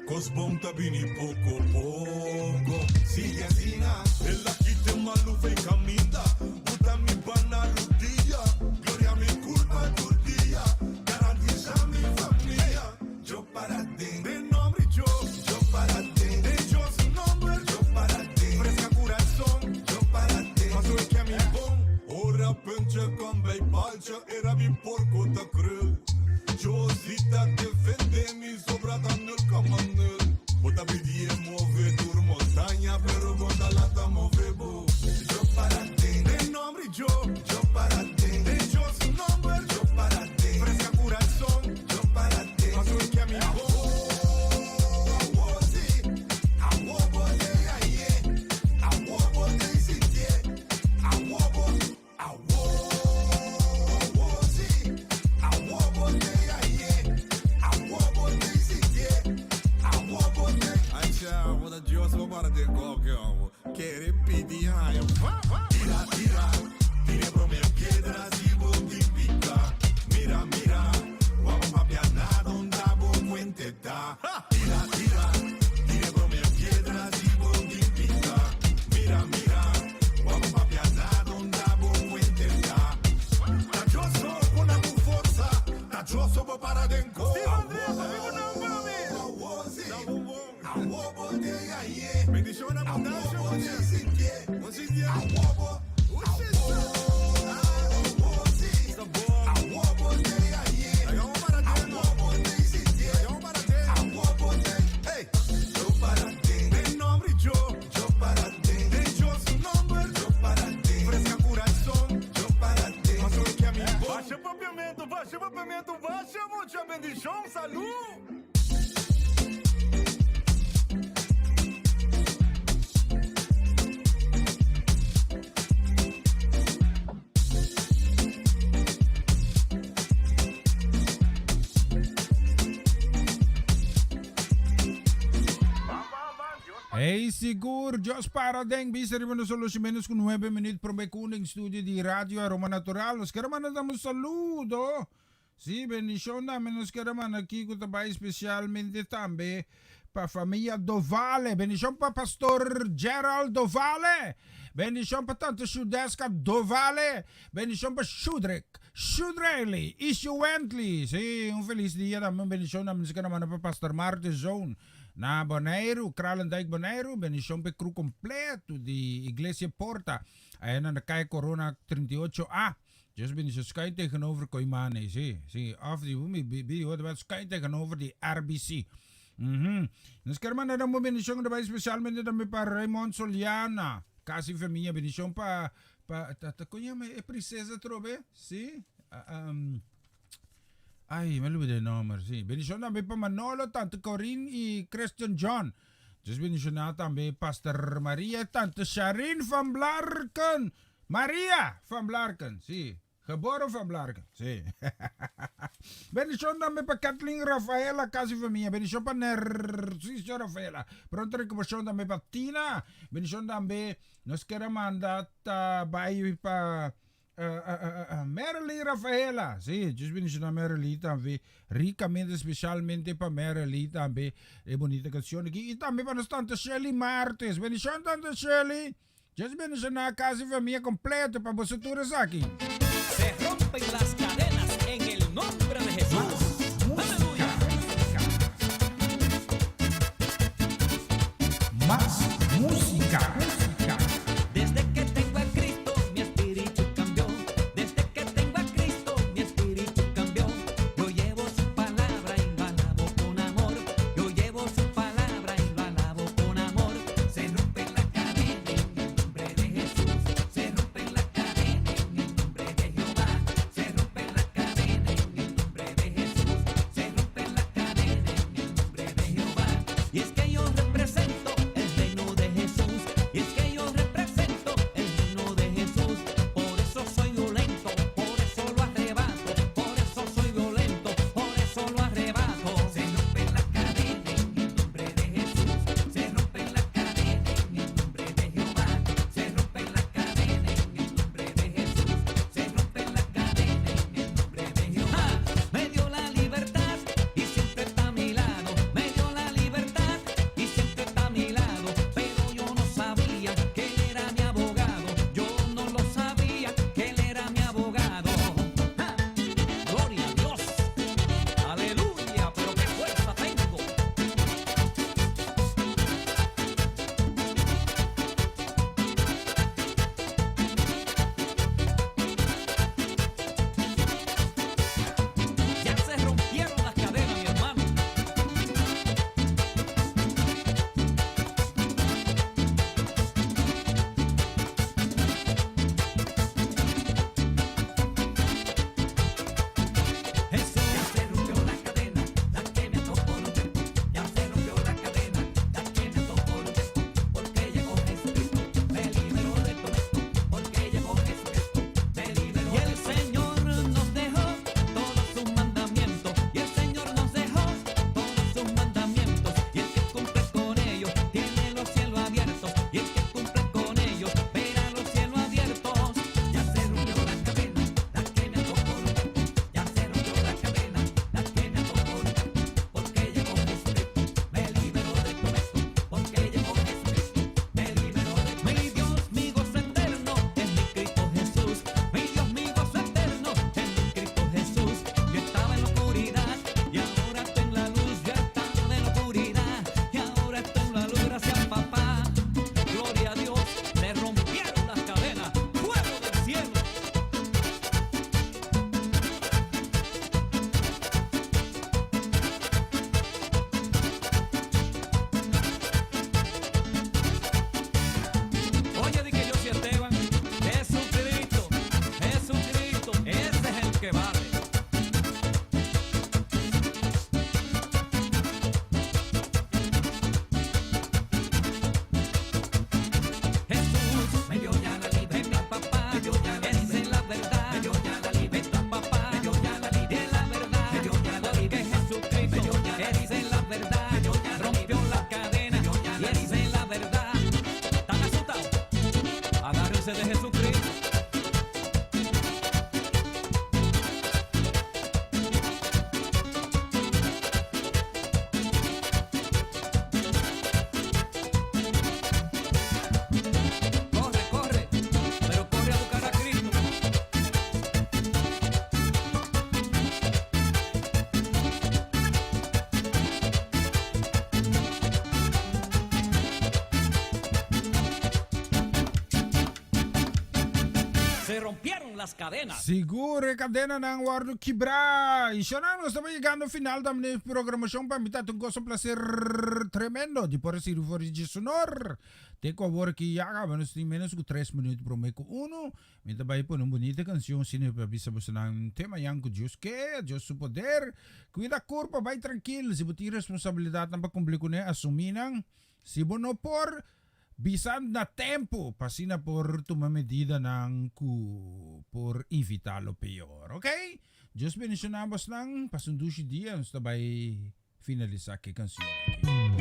cos bon ta bini poco poco. Sigue asina, el aquí te malufe camita. Uta mi pana rudia, gloria mi culpa tu dia. Garantiza mi familia. Yo para ti, de nombre yo, yo para ti. De yo su nombre, yo para ti. Fresca corazón, yo para ti. Paso que a mi bon. Ora puntje kan bij baltje, era mi porco te krul. Yo zita defende mi sobra dan 0,0. Bota pidi move tur montaña, pero bota lata move bo. Yo para ti, de nombre yo, yo para ti. De yo su nombre, yo para ti. Fresca corazón, yo para ti. Paso que a mi Tira, tira, tira prome piedra si multiplica. Mira, mira, vamos papia nada onda bo cuenteta. Tira, tira, tira prome piedra si multiplica. Mira, mira, vamos papia nada onda bo cuenteta. Tachoso con la forza, tachoso bo para denko. Bendición abundancia, Alegria, bendishon, salú! Hey, sigur, Jos para den bisa riba nos solution menos ku 9 minuut prome kuning studio di Radio Aroma Natural. Nos kere manda un saludo. Sí, bendicion tambe nos kere manda aki ku ta bai especialmente tambe pa familia Dovale. Bendicion pa Pastor Gerald Dovale. Bendicion pa Tante Shudeska Dovale. Bendicion pa Shudrik, Shudrely y Shuwently. Sí, un feliz dia tambe. Un bendicion tambe nos kere manda pa Pastor Martes Zoon na Boneiru, Kralendijk Boneiru. Bendicion pa e crew completo di Iglesia Porta. Aya na Kaya Corona 38A. Dios bendice schuin tegenover Koimane, sí, sí. Of di mi bi hoor wel schuin tegenover di RBC. Nos quier mandar un bendicion erbij especialmente tambe pa Raymond Soliana. Casi familia bendicion pa pa ta ta kon yama e princesa trobe? Sí. Ay, me olvidé el nombre, sí. Bendicion tambe pa Manolo, Tante Corinne y Christian John. Dios bendicioná tambe Pastor Maria y Tante Sharin van Blarken. Maria van Blarken, sí. Geboren van Blarken, sí. Bendicion tambe pa Kathleen Rafaela, casi familia. Bendicion pa Nercicio Rafaela. Pronto recuperacion tambe pa Tina. Bendicion tambe nos quiere manda ta bai pa Marilyn Rafaela. Sí, Dios bendiciona Marilyn tambe. Ricamente, especialmente pa Marilyn tambe. E bonita canción aki. Y tambe pa nos tante Shirley Martes. Bendicion tante Shirley. Dios bendiciona casa y familia completo pa boso tur esaki. Se rompen las cadenas en el nombre de Jesús. Aleluya. Mas música. Música. Desde que tengo a Cristo, mi espíritu cambió. Desde que tengo a Cristo, mi espíritu cambió. Yo llevo su palabra y lo alabo con amor. Yo llevo su palabra y lo alabo con amor. Se rompe la cadena en el nombre de Jesús. Se rompe la cadena en el nombre de Jehová. Se rompe Ese de Jesucristo. Corre, corre, pero corre a buscar a Cristo. Se rompieron las cadenas. Sigur e kadenanan a wòrdu kibrá. I shonnan nos ta yegando final di e programashon pa mi ta un goso plaser tremendo di por sirbi for di djesonor. Te ku awor ki ya kaba nos tin menos ku tres minüt promé ku unu. Mi ta bai pone un bunita kanshon asina pa bisa bosonan te mañan ku Dios ke, Dios su poder. Kuida kurpa, bai trankil. Si bo tin responsabilidatnan pa kumpli kuné, asumí nan. Si bo no por, bisa na tempu pa asina por tuma medidanan ku por evitá lo peor. Ok? Dios bendishoná bosnan. Pasa un dushi dia. Nos ta bai finalisá ku e kanshon aki.